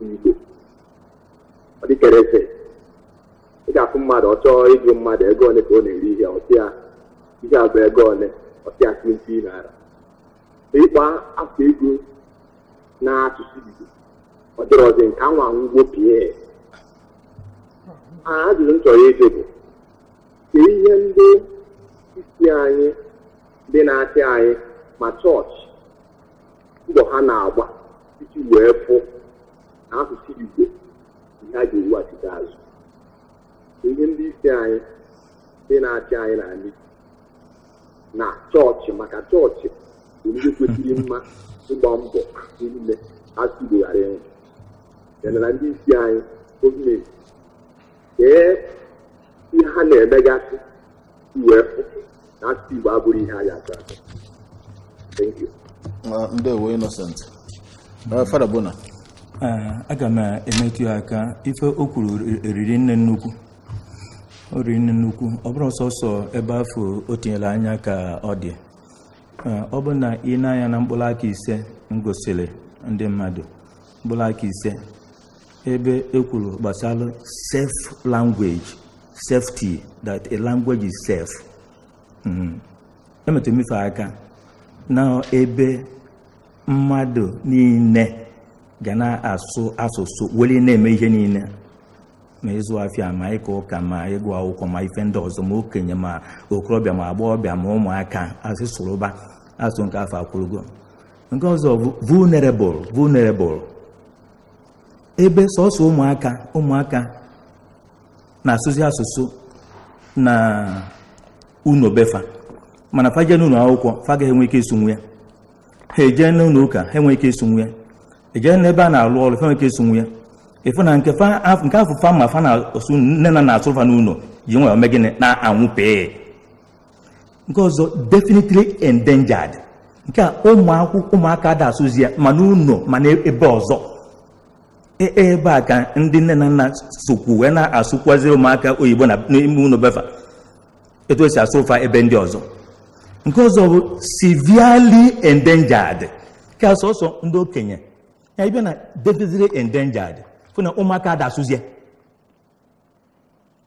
Igbo, ọ dịkere ese. Ị ga-afụ mmadụ, ọ chọọ ịjụ mmadụ ego ole ka ọ na-eri ihe, ọ sị ya ihe a bụ ego ole, ọ sị ya 20 naira. Ịkpọ afọ ego n'asụsụ Igbo ọ dịrọzi nke anwa ngwo pie. Ajụjụ m chọrọ ịjụ bụ ka ihe ndị isi anyị, ndị na-achị anyị, ma chọọchị, mbọ ha na-agba iji wee fụ na asụsụ Igbo ihe a ga-eweghachite azụ, ihe ndị isi anyị, ndị na-achị anyị n'ala Igbo na chọọchị, maka chọọchị bụ ndị kwesịrị mma ịgba mbọ n'ime asụsụ Igbo ghara ịnwụ, ya na ndị isi anyị, gọọmenti, kee ihe ha na-emegasị wee fụ na asụsụ Igbo abụrụ ihe a ga-achọ achọ. Thank you. Ndewo, Innocent. Fada Bona. Aga m emetụ ya aka. Ife o kwuru eriri nne nnukwu, o riri nne nnukwu. Ọ bụrụ sọsọ ebe afọ o tinyere anya ka ọ dị, ọ bụ na ị na-anya na mkpụrụ aka ise m gosiri ndị mmadụ, mkpụrụ aka ise ebe e kwuru gbasara self language, safety, that a language is safe. Emetụ m ife aka na ebe mmadụ niile ga na-asụ asụsụ were na-eme ihe niile, ma ịzụ afịa, ma ịka ụka, ma ịgụ akwụkwọ, ma ife ndị ọzọ, ma okenye, ma okorobịa, ma agbọghọbịa, ma ụmụaka, asị sụrụba asụ nke afọ akwụrụgo. Nke ọzọ bụ vulnerable. Vulnerable, ebe sọsọ ụmụaka na-asụzi asụsụ na unu befa, mana fa jee n'ụlọ akwụkwọ, fa agaghị enwe ike ịsụ ya. Ha ejee n'ụlọ ụka, ha enwe ike ịsụ ya. Ejee n'ebe a na-alụ ọrụ, fa enwe ike ịsụ ya. Ịfụ na nke afọ fa ma fa na-asụ, nne na na-asụ fa n'ụlọ ji nwayọọ mee gịnị? Na-anwụ pee. Nke ọzọ, definitely endangered. Nke a, ụmụ akwụkwọ, ụmụaka da asụzi ya ma n'ụlọ ma n'ebe ọzọ. Ebe a ka ndị nne na nna sokwu wee na-asụkwazi ụmụaka oyibo na n'ime ụlọ befa, etu esi asụ fa ebe ndị ọzọ. Nke ọzọ bụ severely endangered, ka sọsọ ndị okenye ya. Ịbịa na definitely endangered, fụ na ụmụaka ada asụzi ya,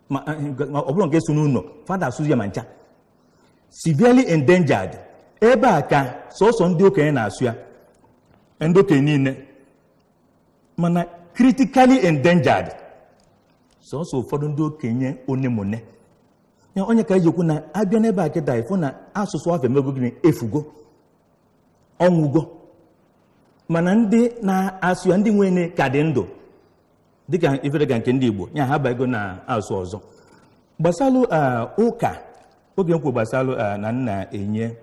ma ọ bụrụ nke so n'ụlọ, fada asụzi ya ma ncha. Severely endangered, ebe a ka sọsọ ndị okenye na-asụ ya, ndị okenye niile. Mana critically endangered, sọsọ ụfọdụ ndị okenye one ma one ya. Onye ka eji ekwu na abịa n'ebe a kịta, ịfụ na asụsụ afọ emego gịnị? Efugo, ọnwụgo. Mana ndị na-asụ ya, ndị nwere ka dị ndụ, dịka ife dịka nke ndị Igbo ya, ha bago na asụ ọzọ. Gbasalụ ụka, oge nkwu gbasalụ na nna enye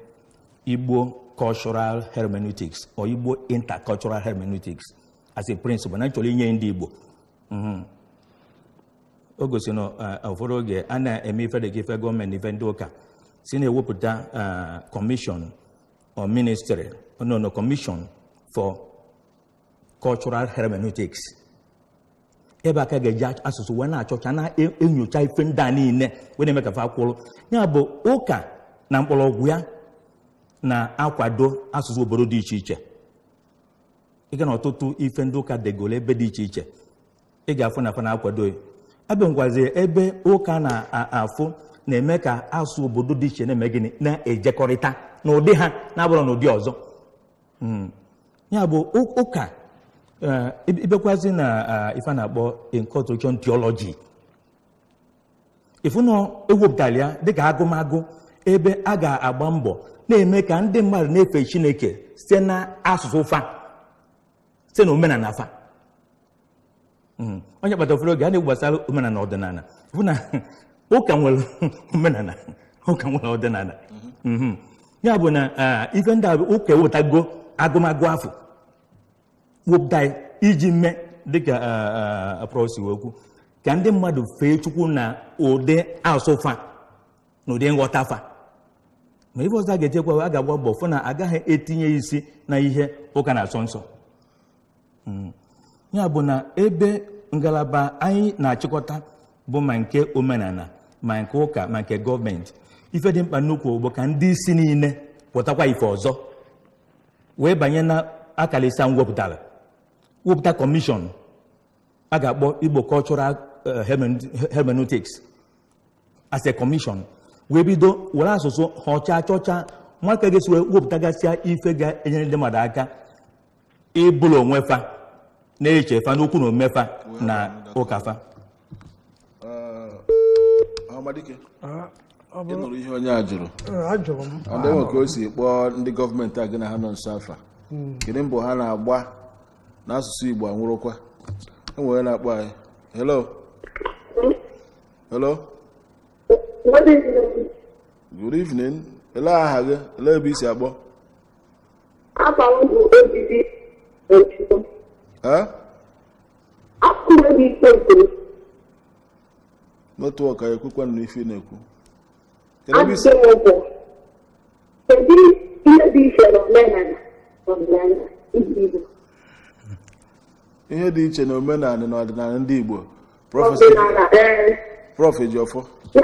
Igbo cultural hermeneutics or Igbo intercultural hermeneutics as a principle na nchọrọ inye ndị Igbo, o gosi na ụfọdụ oge a na-eme ife dịka ife gọọmenti, ife ndị ụka si na-ewepụta commission or ministry, no, commission for cultural hermeneutics, ebe aka ga-eji asụsụ wee na-achọcha, na-enyocha ife ndị a niile wee na-eme ka fa kwụrụ. Ya bụ, ụka na mkpọrọgwụ ya na-akwado asụsụ obodo dị iche iche. Ịga na ọtụtụ ife ndị ụka degolo ebe dị iche iche, ị ga-afụ na afa na-akwado ya. Abịa ngwazi ebe ụka na-afụ na-eme ka asụsụ obodo dị iche na-eme gịnị? Na-ejekọrịta n'ụdị ha na-abụrụ n'ụdị ọzọ. Ya bụ ụka ịbịakwazi na ife a na-akpọ inculturation theology, ịfụ na ewepụtara ya dịka agụmagụ ebe a ga-agba mbọ na-eme ka ndị mmadụ na-efe Chineke site na asụsụ fa, site na omenala fa. Onye kpatara ụfọdụ oge a na-ekwu gbasara omenala, ọdịnala, bụ na ụka nwere omenala, ụka nwere ọdịnala. Ya bụ na ife ndị a bụ ụka ewetago agụmagụ afọ wepụta iji mee dịka prọsi wee kwu, ka ndị mmadụ fee Chukwu na ụdị asụ fa na ụdị nghọta fa. Ma ife ọzọ a ga-echekwa, a ga-agba mbọ fụ na agaghị etinye isi na ihe ụka na-asọ nsọ. Ya bụ na ebe ngalaba anyị na-achịkọta bụ ma nke omenala, ma nke ụka, ma nke gọọmenti, ife dị mkpa nnukwu bụ ka ndị isi niile pụtakwa ife ọzọ wee banye na akara ise ahụ wepụtara, wepụta commission a ga-akpọ Igbo Cultural Hermeneutics as a commission, wee bido were asụsụ họcha chọcha nwata ga-esi wee wepụtagasịa ife ga-enyere ndị mmadụ aka ịbụrụ onwe fa na-eche fa n'okwu na omume fa na ụka fa. Ọhamadike, Ọ ị bụrụ nụrụ ihe onye a jụrụ? Ee, ajụrụ m. Ọ dị nwe ka o si kpọọ ndị gọọmenti a gị na ha nọ nso afa. Kedu mbọ ha na-agba n'asụsụ Igbo anwụrụkwa? Enwere na-akpọ anyị. Hello, hello. Good evening. Good evening. Elee aha gị? Elee ebe i si akpọ? Afa m bụ Ojiji Ojukwu. Ee? Akụrụ m ike nke Network anyị ekwekwa nụ ife ị na-ekwu. Kedu ebe i si? Ajụjụ m bụ, kedu ihe dị iche na omenala na ọdịnala ndị Igbo? Ihe dị iche na omenala na ọdịnala ndị Igbo? Prọfesọ Ọdịnala, ee. Prof Ejiofor, Ya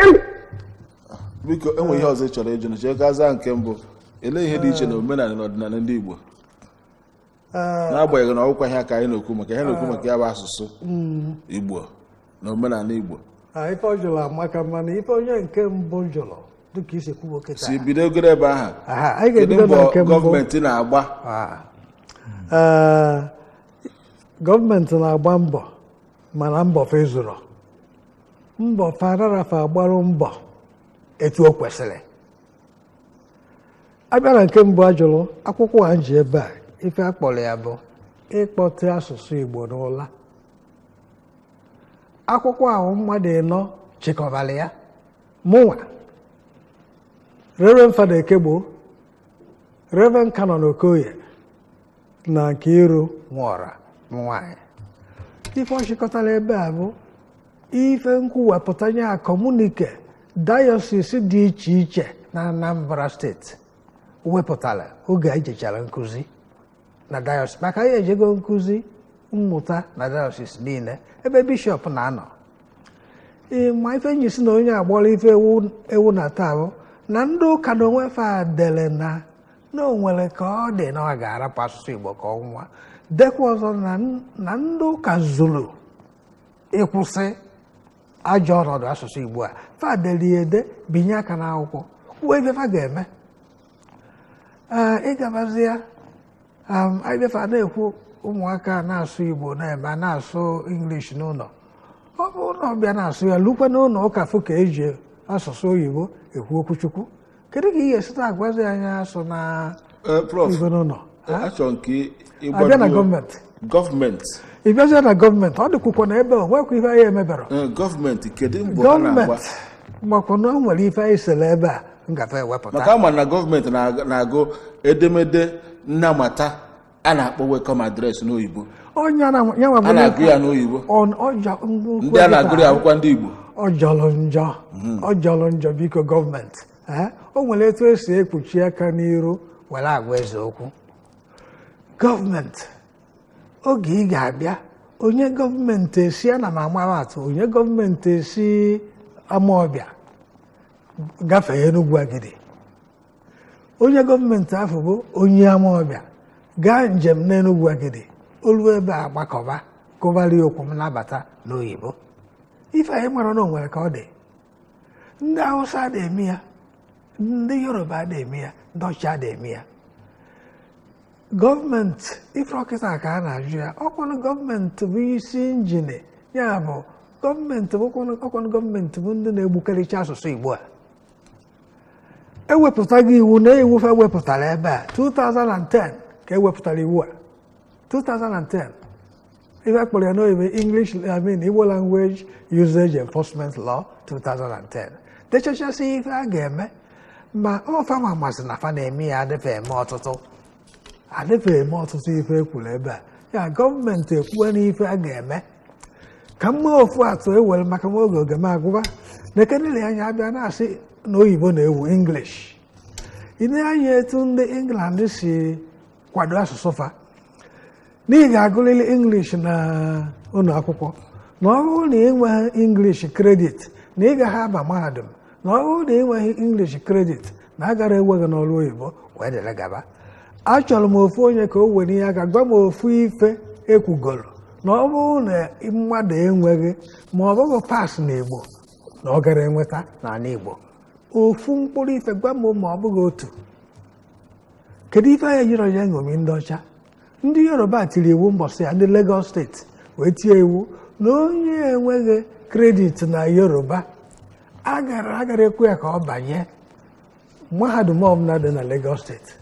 biko, enwe ihe ọzọ ị chọrọ ịjụ na chee ka zaa nke mbụ. Elee ihe dị iche na omenala na ọdịnala ndị Igbo? N'agbanyeghị na ọgwụkwa ihe ka anyị na-ekwu maka ihe na-ekwu maka ya bụ asụsụ Igbo na omenala Igbo. Ah, ife ọ jụrụ amaka, mana ife onye nke mbụ jụrụ dịka isi kwuo kịta. Si bidogoro ebe ahụ. Aha, anyị kedu ga-ebido mbọ na nke mbụ. Gọọmenti na-agba? Ah. Ee, gọọmenti na-agba mbọ, mana mbọ fa ezuro mbọ fa ararafa agbarụ mbọ etu o kwesịrị. Abịa na nke mbụ ajụrụ, akwụkwọ a ji ebe a, ife a kpọrọ ya bụ ịkpọte asụsụ Igbo n'ụla. Akwụkwọ ahụ mmadụ ịnọ chịkọbara ya: mụnwa, Reverend Fada Ekegbo, Reverend Canon Okoye na Nkiru Nwora nwanyị. Ife ọ chịkọtara ebe a bụ ife nkwuwapụta ya communique diocese dị iche iche na Anambra Steeti wepụtara oge anyị jechara nkụzi na diocese, maka anyị ejego nkụzi mmụta na diocese niile ebe bishọp na-anọ. Ee, ma ife nji si na onye agbọrọ ife ewu ewu na taa bụ na ndị ụka na onwe fa dere na o nwere ka ọ dị na ọ ga-arapụ asụsụ Igbo ka ọ nwa. Dekwa ọzọ na ndị ụka zuru ịkwụsị ajọ ọnọdụ asụsụ Igbo a. Fa dere ya ede, binye aka n'akwụkwọ, kwuo ife fa ga-eme. Ee, ịgabazi ya, anyị bịafa na-ekwu ụmụaka na-asụ Igbo na-eme na-asụ English n'ụlọ. Ọ bụrụ na ọ bịa na-asụ ya lukwe n'ụlọ ụka, fụ ka eji asụsụ oyibo ekwu okwuchukwu, kedu ka ị ga-esite agwazi anyị asụ na Ee, Prof igwe n'ụlọ? Achọrọ nke Abịa na ịgbaduo gọọmenti. Gọọmenti. Ị bịazie na gọọmenti, ọ dịkwukwa na ebe o nwekwa ife anyị emebere. Ee, gọọmenti, kedu mbọ ha na-agba? Gọọmenti makwa na o nwere ife anyị sere ebe a ngafe ewepụta. Maka ama na gọọmenti na-agụ edemede nnamata a na-akpọ welcome address n'oyibo. Onye na ya nwa bụ A na-agụ ya n'oyibo. Ndị Ndị a na-agụrụ ya akwụkwọ ndị Igbo. Ọ jọrọ njọ, ọ jọrọ njọ. Biko gọọmenti, ee, o nwere etu esi ekpuchi aka n'iru were agwa eze okwu. Gọọmenti, oge ị ga-abịa, onye gọọmenti esi, ana m amara atụ, onye gọọmenti esi Amaọbịa gafee Enugwu Agidi, onye gọọmenti ahụ bụ onye Amaọbịa gaa njem n'Enugwu Agidi, olu ebe a gbakọba kụbara ya okwu m nabata n'oyibo. Ife anyị mara na o nwere ka ọ dị, ndị Hausa na-eme ya, ndị Yoruba na-eme ya, ndị ọcha na-eme ya. Gọọmenti, ife ọkịta ka a na-ajụ ya, ọkwanụ gọọmenti bụ isi injin ya, bụ gọọmenti bụ ọkwanụ gọọmenti bụ ndị na-egbukarịcha asụsụ Igbo a. Ewepụtaghị iwu na iwu fa wepụtara ebe a 2010 ka ewepụtara iwu a 2010, ife akpọrọ ya n'oyibo English, I mean Igbo Language Usage Enforcement Law 2010, dechachasị ife a ga-eme. Ma ọfa ma masị na fa na-eme ya, adịfe eme ọtụtụ, adịfe eme ọtụtụ ife ekwuru ebe a. Ya gọọmenti ekwuo n'ife a ga-eme. Ka mma ofu atụ ewere maka nwa oge m agwụba na ekenele anya, abịa na-asị na oyibo na-ewu English. Ị na-anya etu ndị England si kwado asụsụ fa, na ị ga-agụrịrị English na ụlọ akwụkwọ, na ọ bụrụ na ị nweghị English credit na ị gaghị aba mahadum, na ọ bụrụ na ị nweghị English credit na agara enwe gị n'ọrụ oyibo wee dere gaba. Achọrọ m ofu onye ka o were ihe aka gwa m ofu ife ekwugoro na ọ bụrụ na mmadụ enweghị ma ọ bụghị pas na Igbo na ọ gara enweta n'ala Igbo. Ofu mkpụrụ ife gwa m, ma ọ bụghị otu. Kedu ife anyị jiri ya ṅomi ndị ọcha? Ndị Yoruba tiri iwu mbọsị ya, ndị Lagos steeti wee tie iwu na onye enweghị credit na Yoruba agara ekwe ya ka ọ banye mahadum ọbụla dị na Lagos steeti.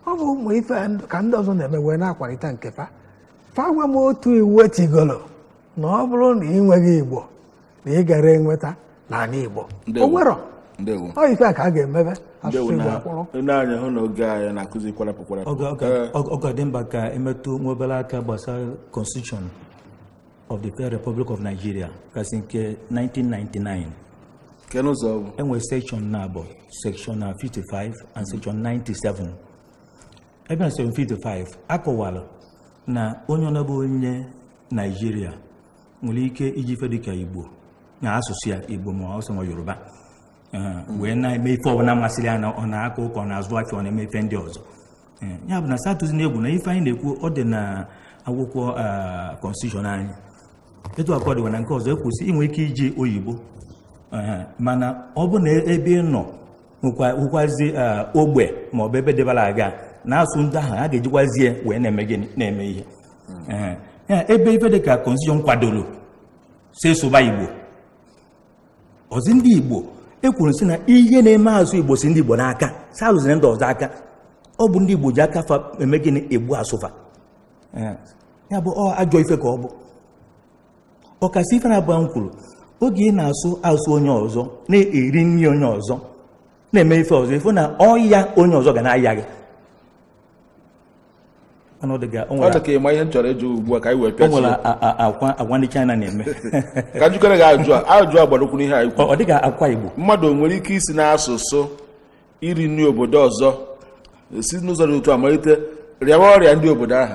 Ọ bụ ụmụ ife ka ndị ọzọ na-eme wee na-akwalite nke fa. Fa gwa m otu iwu etigolo na ọ bụrụ na ị nweghị Igbo na ị gara enweta n'ala Igbo. O nwero ọ ife a ka a ga-emebe asụsụ Igbo akwụrụ. Ndị anya hụ na oge anyị na-akụzi kwarapụ kwarapụ. Ọ ga-adị mkpa ka emetụ nwa obere aka gbasara Constitution of the Federal Republic of Nigeria kasị nke 1999. Kenụzọ bụ enwere section na abụọ, section 55 and section 97. Ebe na section 55 akọwara na onye ọnọbụ onye Naijiria nwere ike iji ife dịka Igbo na asụsụ ya Igbo ma ọ sọ ma Yoruba wee na-eme ife ọbụla masịrị ya, na ọ na-aka ụka, ọ na-azụ afịa, ọ na-eme ife ndị ọzọ. Ya bụ na satụzi na egwu na ife anyị na-ekwu ọ dị na akwụkwọ constitution anyị. Etu akọ dịwa na nke ọzọ ekwesị inwe ike iji oyibo, mana ọ bụ na ebe ị nọ nwekwazi ogbe ma ọ bụ ebe debara aga na-asụ ndị ahụ a ga-ejikwazie wee na-eme gịnị, na-eme ihe. Ebe ife dịka constitution kwadoro si sụba Igbo, ọzi ndị Igbo ekwuru sị na ihe na-eme azụ Igbo si ndị Igbo n'aka, si alụziri ndị ọzọ aka. Ọ bụ ndị Igbo ji aka fa eme gịnị, egbu asụfa. Ya bụ ọ ajọ ife ka ọ bụ. Ọkasị ife na-abụọ m kwuru, oge ị na-asụ asụ onye ọzọ, na-eri nri onye ọzọ, na-eme ife ọzọ, ife na ọya onye ọzọ ga na-aya gị. Ọ dị ka ịma ihe m chọrọ ịjụ ugbu a ka anyị wee pịa. O nwere akwa ndị China na-eme. Ka njikere gị ajụ a, ajụ a gbara okwu n'ihe anyị kwuru. Ọ dịka akwa Igbo. Mmadụ nwere ike isi n'asụsụ iri nri obodo ọzọ si n'ụzọ dị otu a malite rịawa ọrịa ndị obodo ahụ.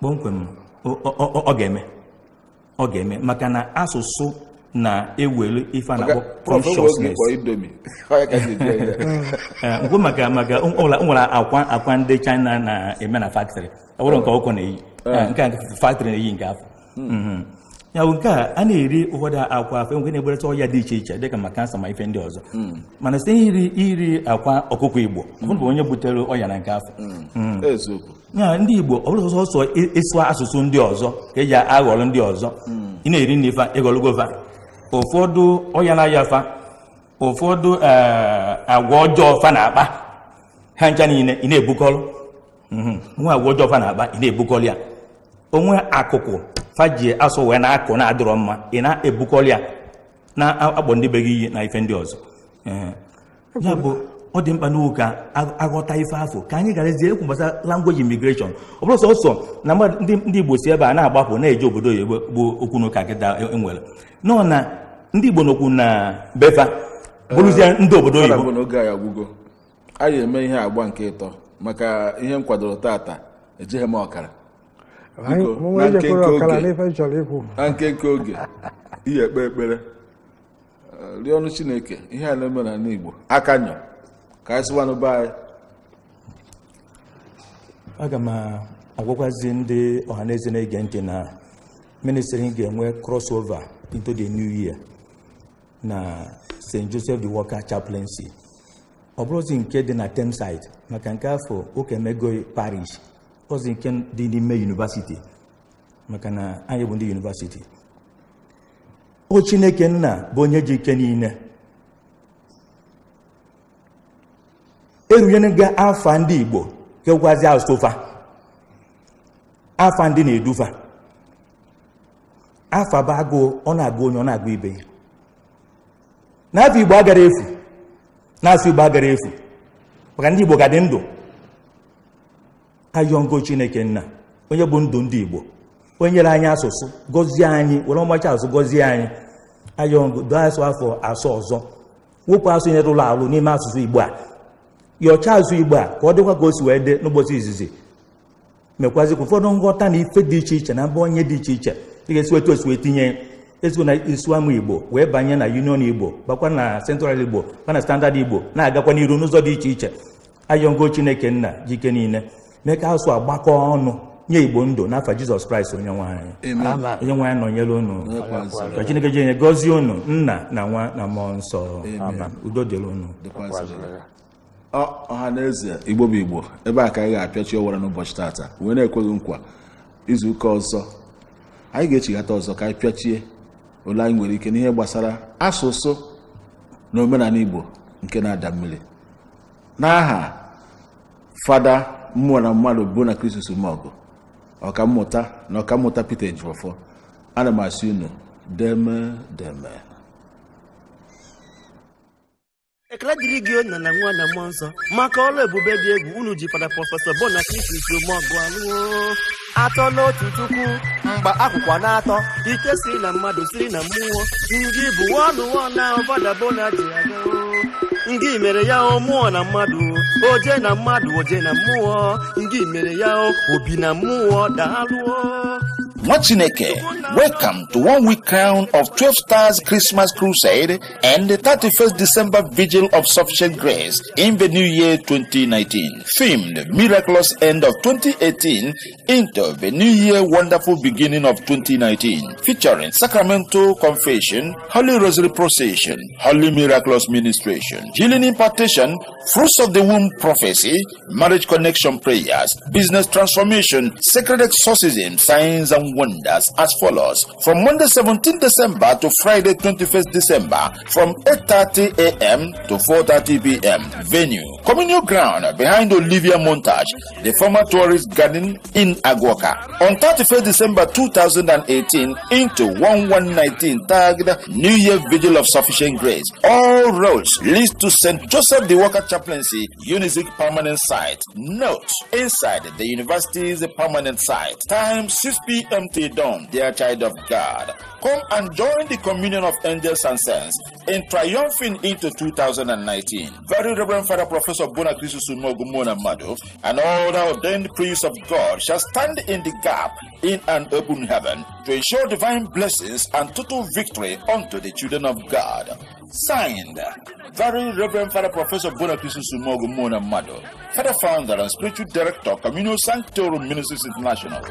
Kpọmkwem ọ ga-eme. Ọ ga-eme maka na asụsụ na-ewelu ife a na-akpọ consciousness. Nkwu maka nwere akwa ndị China na-eme na factory, ọ bụrụ nke ọkụ na-eyi nke a factory na-eyi nke afọ. Ya bụ nke a na-eri ụfọdụ akwa afọ nke na-egberịta ọrịa dị iche iche dịka ma kansa ma ife ndị ọzọ, mana site iri akwa ọkụkọ Igbo ọ bụ onye butere ọrịa na nke afọ. Ya ndị Igbo ọ bụrụ sọsọ ịsụ asụsụ ndị ọzọ ka eji aghọrọ ndị ọzọ, ị na-eri nri fa ịghọrọgova ụfọdụ ọya na-aya fa, ụfọdụ agwa ọjọọ fa na-akpa ha ncha niile ị na-ebukọrọ nwa agwa ọjọọ fa na-akpa ị na-ebukọrọ ya, onwe akụkụ fa ji asụ wee na-akụ na-adịrọ mma ị na-ebukọrọ ya na-akpọ ndị be gị iyi na ife ndị ọzọ. Ya bụ ọ dị mkpa n'oge ka aghọta ife afọ ka anyị garazie ekwu gbasara language immigration. Ọ bụrụ sọsọ na ndị Igbo si ebe a na-agbapụ na-eje obodo oyibo bụ okwu n'ụka kịta enwere nọ na ndị Igbo nọkwu na befa bụrụzie ndị obodo oyibo. N'oge anyị agwụgo, anyị eme ihe agba nke ịtọ maka ihe m kwadoro tata ejighị m ọkara. Na nkenke oge ihe ekpe ekpere rịọ ọnụ Chineke ihe a na-eme n'ala Igbo aka nyọ ka anyị sịwanụ be anyị. Aga m agwakwazi ndị ọhaneze na-ege ntị na ministry ga-enwe crossover into the new year na St. Joseph the Worker Chaplaincy. Ọ bụrụzi nke dị na Thameside maka nke afọ Okemego parish, ọzi nke dị n'ime university maka na anyị bụ ndị university. O Chineke nna bụ onye ji ike niile erunyere ga afa ndị Igbo kekwazi asụfa afa ndị na-edufa afa bụ agụụ, ọ na-agụ onye ọ na-agụ ibe ya. N'afọ Igbo agara efu, n'afọ Igbo agara efu maka ndị Igbo ga dị ndụ. Ayọngo Chineke nna onye bụ ndụ ndị Igbo, onye nyere anyị asụsụ gọzie anyị, were ọmacha asụ gọzie anyị. Ayọngo doo asụ afọ asụ ọzọ, wepụ asụ nyere ụlọ alụ n'ime asụsụ Igbo a Yọcha azụ Igbo a ka ọ dịkwa ka o si wee dị n'ụbọchị izizi, mekwazikwa ụfọdụ nghọta na ife dị iche iche na mbụ onye dị iche iche ị ga-esi etu esi wee tinye ezigbo na isuama Igbo wee banye na Union Igbo, bakwa na Central Igbo, ba na Standard Igbo, na-agakwa n'iru n'ụzọ dị iche iche. Ayọngo Chineke nna jike niile mee ka asụ agbakọ ọnụ nye Igbo ndụ n'afa Jizọs Kraịst onye nwe anyị. Onye nwe anyị nọnyere unu, ka Chineke ji enye gọzie unu, nna na nwa na mmụọ nsọ. Udo dịrị unu. Ọha na eze Igbo bụ Igbo, ebe a ka anyị ga-apịachi ọwara n'ụbọchị tata, wee na-ekweghị nkwa izu ụka ọzọ anyị ga-echighata ọzọ ka anyị pịachie ole anyị nwere ike n'ihe gbasara asụsụ na omenala Igbo nke na-ada mmiri. N'aha Fada mmụọ na mmadụ bụ na Kristus Umeọgụ, ọkammụta na ọkammụta Peter Ejiofor, ana m asị unu deme deme. Ekele dịrị gị nna na nwa na mmụọ nsọ maka ọrụ ebube dị egwu unu ji Fada Prọfesọ Bona Kristus Umeọgụ alụọ. Atọ n'otu Chukwu, mgba akwụkwọ na-atọ, ike si na mmadụ siri na mmụọ, ndị bụ ọnụ na Fada Bona ji aga. Ndị mere ya o mmụọ na mmadụ, oje na mmadụ, oje na mmụọ, ndị mere ya o obi na mmụọ, daalụọ. Nwa Chineke, welcome to 1 week crown of 12 Stars Christmas Crusade and the 31st December Vigil of Sufficient Grace in the new year 2019. Themed Miraculous End of 2018 into the New Year Wonderful Beginning of 2019. Featuring Sacramental Confession, Holy Rosary Procession, Holy Miraculous Ministration, Healing Impartation, Fruits of the Womb Prophecy, Marriage Connection Prayers, Business Transformation, Sacred Exorcism, Signs and Wonders as follows. From Monday 17 December to Friday 21st December from 8:30 a.m. to 4:30 p.m. Venue: Communal Ground behind Olivia Montage, the former tourist garden in Aguaca. On 31st December 2018 into 1119 tagged New Year Vigil of Sufficient Grace. All roads lead to St. Joseph the Worker Chaplaincy, Unizik Permanent Site. Note: inside the university's permanent site. Time 6 p.m. till dawn. Dear child of God, come and join the communion of angels and saints in triumphing into 2019. Very Reverend Father Professor Bona Kristus Umeogu Mona Mado and all the ordained priests of God shall stand in the gap in an open heaven to ensure divine blessings and total victory unto the children of God. Signed, Very Reverend Father Professor Bona Kristus Umeogu Mona Mado, Father Founder and Spiritual Director, Communal Sanctorum Ministries International.